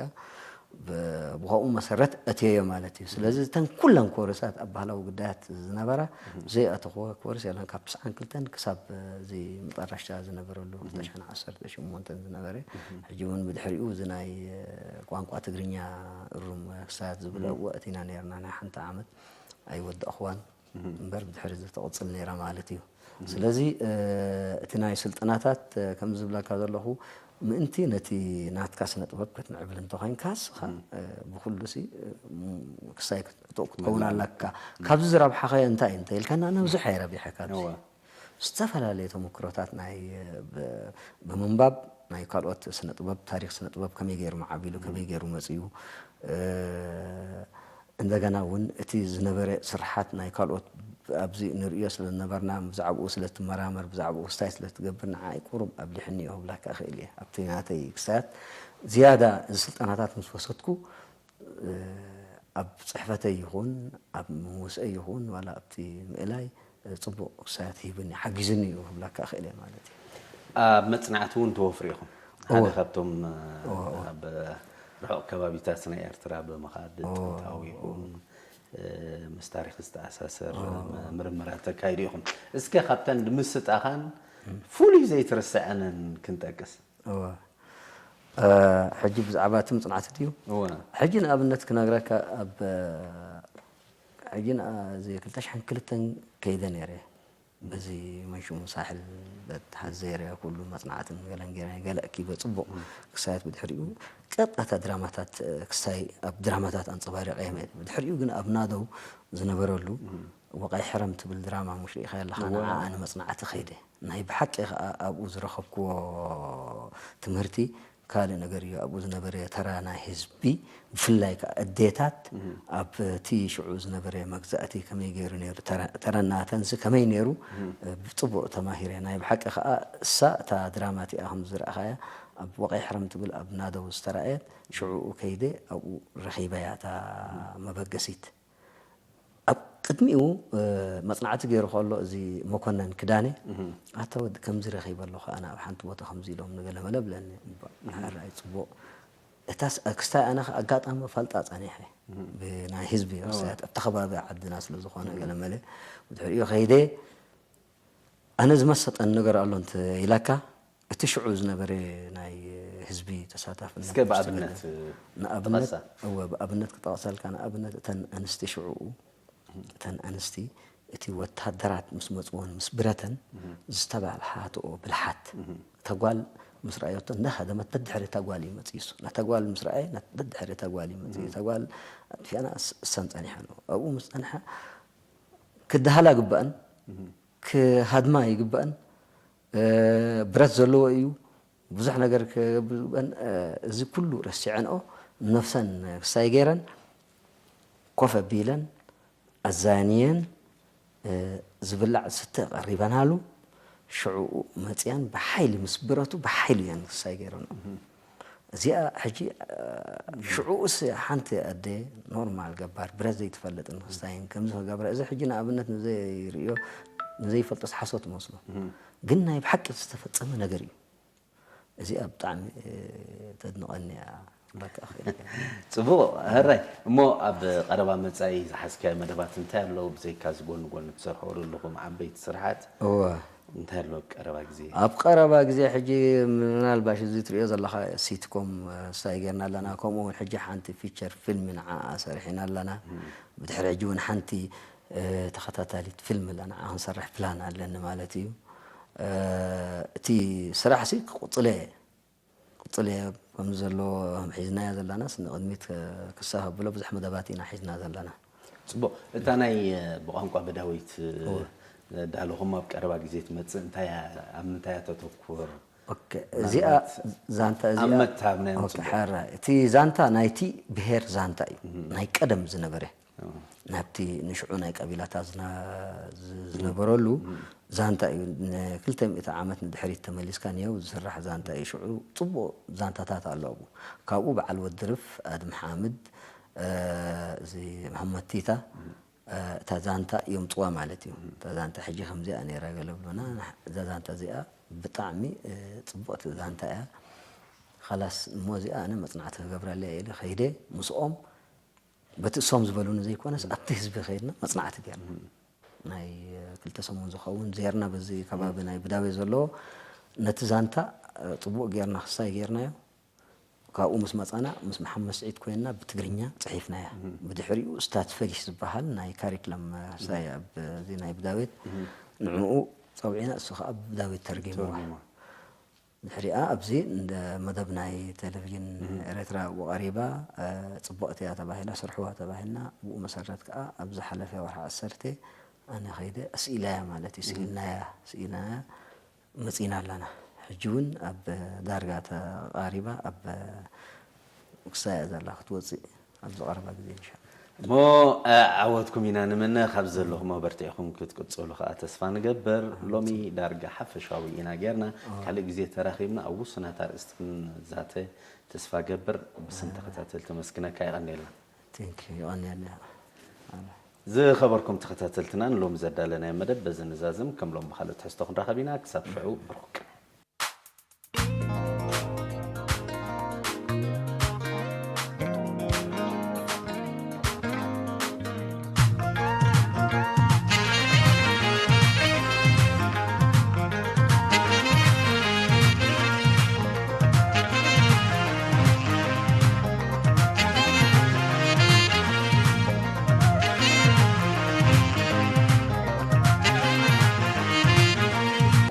ብ-፣ ብኸምኡ መሰረት ኣትየዮ ማለት እዩ። ስለዚ እተን ኩለን ኮርሳት ኣብ ባህላዊ ጉዳያት ዝነበራ እህ። ዘይኣተኽዎ ኮርስ የለን። ካብ ትስዓን ክልተን ክሳብ እዚ መጠረሽታ ዝነበረሉ እህ። ክልተ ሽሕን ዓሰርተ ሸሞንተን ዝነበረ፣ እህ። ሕጂ እውን ብድሕሪኡ እዚ ናይ ቋንቋ ትግርኛ እሩም ክሳያት ዝብሎ እህ። እወ ኣቲና ነይርና። ናይ ሓንቲ ዓመት ኣይወዳእኽዋን። እህ። እምበር ብድሕሪ እዚ ትቕጽል ነይራ ማለት እዩ። እህ። ስለዚ፣ እ፣ እቲ ናይ ስልጠናታት፣ እ፣ ከም ዝብለካ ዘለኹ፣ ምእንቲ ነቲ ናትካ ስነ ጥበብ ክትምዕብል እንተኾይንካ፣ እስኻ፣ እህ። እ፣ ብኹሉ ሲ፣ እ፣ ም-፣ ክሳይ ክት-፣ ክትከውን መላእ። ኣለካ። እህ። ካብዚ ዝረብሓኸዮ እንታይ እዩ እንተ ኢልካና፣ ነብዝሕ ኣይረቢሐካ ኣብዚ። እወ። ዝተፈላለየ ተመክሮታት ናይ፣ ብ-፣ ብምንባብ ናይ ካልኦት ስነ ጥበብ፣ ታሪኽ ስነ ጥበብ ከመይ ገይሩ መዓቢሉ፣ ከመይ ገይሩ መጺኡ፣ እ፣ እንደገና እውን እቲ ዝነበረ ስርሓት ናይ ካልኦት ኣብዚ ንርእዮ ስለ ዝነበርና፣ ብዛዕባኡ ስለ ትመራመር፣ ብዛዕባኡ ክስታይ ስለ ትገብር፣ ንዓይ ቁሩብ ኣብሊሕኒ እዮ ክብለካ እኽእል እየ። ኣብቲ ናተይ ክስታያት ዝያዳ እዚ ስልጠናታት ምስ ወሰድኩ፣ እ፣ ኣብ ጽሕፈተይ ይኹን፣ ኣብ ምውስአይ ይኹን፣ ዋላ ኣብቲ ምእላይ፣ እ፣ ጽቡቕ ክሳያት ሂብኒ፣ ሓጊዝኒ እዩ ክብለካ እኽእል እየ ማለት እዩ። ኣብ መጽናዕቲ እውን ትወፍሩ ኢኹም። ሓደ እወ። ካብቶም፣ እ፣ እወ፣ እወ። ኣብ ርሑቕ ከባቢታት ናይ ኤርትራ ብምኻድ እወ፣ ጥንታዊ እወ። ይኹን፣ እ፣ ምስ ታሪኽ ዝተኣሳሰር እወ፣ እወ። ም-፣ ምርምራት ተካይዱ ኢኹም። እስከ ካብተን ድምስጣኻን እም። ፍሉይ ዘይትረስዐንን ክንጠቅስ? እወ። እ፣ ሕጂ ብዛዕባ እቲ ምጽናዕቲ ድዩ? እወ። ሕጂ ንኣብነት ክነግረካ፣ ኣብ፣ እ፣ ሕጂ ንአ-፣ እዚ ክልተ ሽሕን ክልተን ከይደ ነይረ። በዚ መንሹም ሳሕል በትሐዜረ ኩሉ መጽናዕትን ገለን ገይረ ገለ እኪበ ጽቡቅ እም። ክሳየት ብድሕሪኡ ቀጥታ ድራማታት ክሳይ ኣብ ድራማታት አንጸባሪቀ የመ። ብድሕሪኡ ግን ኣብ ናደው ዝነበረሉ እም። ወቃይ ሕረም ትብል ድራማ ሙሽ ርኢኻያ ኣለኻ? እወ። ንዓ ኣነ መጽናዕቲ ከይደ። ናይ ብሓቂ ከኣ ኣብኡ ዝረኸብክዎ ትምህርቲ ካልእ ነገር እዩ። ኣብኡ ዝነበረ ተራ ናይ ህዝቢ፣ ብፍላይ ከኣ ኣዴታት፣ እህ። ኣብቲ ሽዑ ዝነበረ መግዛእቲ ከመይ ገይሩ ነይሩ፣ ተረ-፣ ተረናተንሲ ከመይ ነይሩ፣ እህ። ብጽቡቕ ተማሂረ። ናይ ብሓቂ ከኣ እሳ እታ ድራማ እቲኣ ከም ዝረኣኻያ፣ ኣብ ወቐይ ሕረም ትብል ኣብ ናደው ዝተራእየት፣ ሽዑኡ ከይደ ኣብኡ ረኺበያ እታ መበገሲት። ኣብ ቅድሚኡ፣ እ፣ መጽናዕቲ ገይሩ ከሎ፣ እዚ መኮነን ክዳኔ፣ እህ። "ኣታ ወዲ፣ ከምዚ ረኺበ ኣለኹ ኣነ ኣብ ሓንቲ ቦታ ከምዚ ኢሎም ንገለ መለ" ብለኒ። እህ። ሓራይ ጽቡቕ። እታስ-፣ ክስታይ ኣነ ከ ኣጋጣሚ ፈልጣ ጸኒሐ። እህ። ብናይ ህዝቢ እወ። ክስታያት ኣብቲ ከባቢ ዓድና ስለ ዝኾነ እህ። ገለ መለ። ብድሕሪኡ ከይደ፣ ኣነ ዝመሰጠኒ ነገር ኣሎ እንተ ኢላካ፣ እቲ ሽዑ ዝነበረ ናይ ህዝቢ ተሳታፍነት እስከ ውስጥ ብኣብነት ገለ፣ ንኣብነት፣ ጠቐሳ። እወ፣ ብኣብነት ክጠቕሰልካ፣ ንኣብነት እተን ኣንስቲ ሽዑኡ፣ እተን ኣንስቲ እቲ ወታደራት ምስ መጽወን፣ ምስ ብረተን እህ። ዝተባልሓትኦ ብልሓት፣ እህ። እታ ጓል ምስ ረኣዮቶ እንዳሃደመት ደድሕሪ እታ ጓል እዩ መጽዩ። እሱ ነታ ጓል ምስ ረኣየ፣ ነት-፣ ደድሕሪ እታ ጓል እዩ መጽዩ። እህ። እታ ጓል ኣጥፊኣና እስ-፣ እሰን ጸኒሐ ኣለዎ። ኣብኡ ምስ ጸንሐ ክደሃላ ግበአን፣ እህ። ክሃድማ ይግበአን፣ እ፣ ብረት ዘለዎ እዩ፣ ብዙሕ ነገር ክገብር ዝግበአን፣ እ፣ እዚ ኩሉ ረሲዐንኦ፣ ነፍሰን ክሳይ ገይረን፣ ኮፍ ኣቢለን፣ ኣዛንየን፣ እ፣ ዝብላዕ ዝስተ ቀሪበናሉ፣ ሽዑኡ መጽያን ብሓይሊ ምስ ብረቱ ብሓይሊ እየን ክሳይ ገይረንኦ። እህ። እዚኣ ሕጂ፣ እ፣ ሽዑኡስ ሓንቲ ኣደ ኖርማል ገባር ብረት ዘይትፈልጥን ክስታይን ከምዚ ክገብራ፣ እዚ ሕጂ ንኣብነት ንዘይርእዮ ንዘይፈልጦስ ሓሶት መስሎ። እህ። ግን ናይ ብሓቂ ዝተፈጸመ ነገር እዩ። እዚኣ ብጣዕሚ፣ እ፣ ተድንቐኒ እያ ክብለካ እኽእል እየ። ጽቡቕ፣ ሕራይ። እሞ ኣብ ቀረባ መጻኢ ዝሓዝካዮ መደባት እንታይ ኣለዉ? ብዘይካ እዚ ጎኒ ጎኒ ትሰርሖ ዘለኹም ዓበይቲ ስራሓት እወ። እንታይ ኣሎ ኣብ ቀረባ ግዜ? ኣብ ቀረባ ግዜ ሕጂ ምናልባሽ እዚ ትርእዮ ዘለኻ ሲትኮም፣ እ፣ ስታይ ጌርና ኣለና። ከምኡ እውን ሕጂ ሓንቲ ፊቸር ፊልም ንዓኣ ሰሪሕና ኣለና። እም። ብድሕሪ ሕጂ እውን ሓንቲ፣ እ፣ ተኸታታሊት ፊልም ንዓኣ ክንሰርሕ ፕላን ኣለኒ ማለት እዩ። እ፣ እቲ ስራሕሲ ክቕጽሎ እየ። ቅጽል እየ ከም ዘሎ ሒዝናያ ዘለናስ፣ ንቅድሚት ክሳብ ኣብሎ ብዙሕ መደባት ኢና ሒዝና ዘለና። ጽቡቕ። እታ ናይ ብቋንቋ በዳዊት እወ። ዳለኹም ኣብ ቀረባ ግዜ ትመጽእ፣ እንታይ እያ፣ ኣብ ምንታይ እያ ተተኩር? ኦኬ፣ እዚኣ ምናልባት ዛንታ እዚኣ ኣብ መትሃብ ናይ ኦኬ፣ ምጽቡቕ። ሓራ፣ እቲ ዛንታ ናይቲ ብሄር ዛንታ እዩ። እህ። ናይ ቀደም ዝነበረ። እወ። ናብቲ ንሽዑ ናይ ቀቢላታት ዝና-፣ ዝ-፣ ዝነበረሉ እም። ዛንታ እዩ። ንክልተ ሚእቲ ዓመት ንድሕሪት ተመሊስካ ንየው ዝስራሕ ዛንታ እዩ። ሽዑ ጽቡቕ ዛንታታት ኣሎ ኣብኡ። ካብኡ በዓል ወዲ ርፍ፣ ኣድም ሓምድ፣ እ፣ እዚ መሐመድ ቲታ፣ እም። እ፣ እታ ዛንታ የምጽዋ ማለት እዩ። እም። እታ ዛንታ ሕጂ ከምዚኣ ነይራ ገለ ብሉና፣ እዛ ዛንታ እዚኣ ብጣዕሚ፣ እ፣ ጽቡቕቲ ዛንታ እያ። ኸላስ እሞ እዚኣ ኣነ መጽናዕቲ ክገብረለያ ኢለ ኸይደ ምስኦም በቲ እሶም ዝበሉኒ ዘይኮነስ፣ እም። ኣብቲ ህዝቢ ከይድና መጽናዕቲ ጌርና። እም። ናይ ክልተ ሰሙን ዝኸውን ዜርና በዚ ከባቢ እም። ናይ ብዳቤ ዘሎ፣ ነቲ ዛንታ፣ እ፣ ጽቡቕ ጌርና ክሳይ ጌርናዮ። ካብኡ ምስ መጻና፣ ምስ መሓመድ ስዒድ ኮይንና ብትግርኛ ጽሒፍናያ። እም። ብድሕሪኡ እስታዝ ፈጊሽ ዝበሃል ናይ ካሪክለም፣ እ፣ ክሳይ እም። ኣብ እዚ ናይ ብዳቤት እም። ንዕኡ ጸውዒና፣ እሱ ኸኣ ብዳቤት ተርጊምዋ። ተርጊማ። ድሕሪኣ ኣብዚ እንደ መደብ ናይ ቴሌቪዥን እህ። ኤረትራ ብኡ ቀሪባ፣ እ፣ ጽቡቕቲ እያ ተባሂላ፣ ስርሕዋ ተባሂልና፣ ብኡ መሰረት ከኣ ኣብ ዝሓለፈ ወርሒ ዓሰርተ ኣነ ከይደ ኣስኢላያ ማለት እዩ። እህ። ስኢልናያ፣ ስኢልናያ መጺና ኣለና። ሕጂ እውን ኣብ ዳርጋ ተቓሪባ ኣብ ክሳያ ዘላ ክትወጽእ ኣብዚ ቀረባ ግዜ እንሻ። እሞ፣ እ፣ ዓወትኩም ኢና ንምነ፣ ካብ ዘለኹም ኣበርቲዕኩም ክትቅጽሉ ከኣ ተስፋ ንገብር። ኣሜን። ሎሚ ዳርጋ ሓፈሻዊ ኢና ጌርና። ኣዎ። ካልእ ግዜ ተራኺብና ኣብ ውሱናት ኣርእስቲ ክንዛተ ተስፋ ገብር። ብስም ኣዎ። ተኸታተልቲ ተመስግነካ፣ የቐንየልና። Thank you፣ የቐንየልና። ኣሜን። ዝኸበርኩም ተኸታተልትና፣ ንሎሚ ዘዳለናዮ መደብ በዚ ንዛዝም። ከም ሎም ብኻልእ ትሕዝቶ ክንራኸብ ኢና። ክሳብ ሽዑ፣ ብሩኽ ቅነ።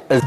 እዝ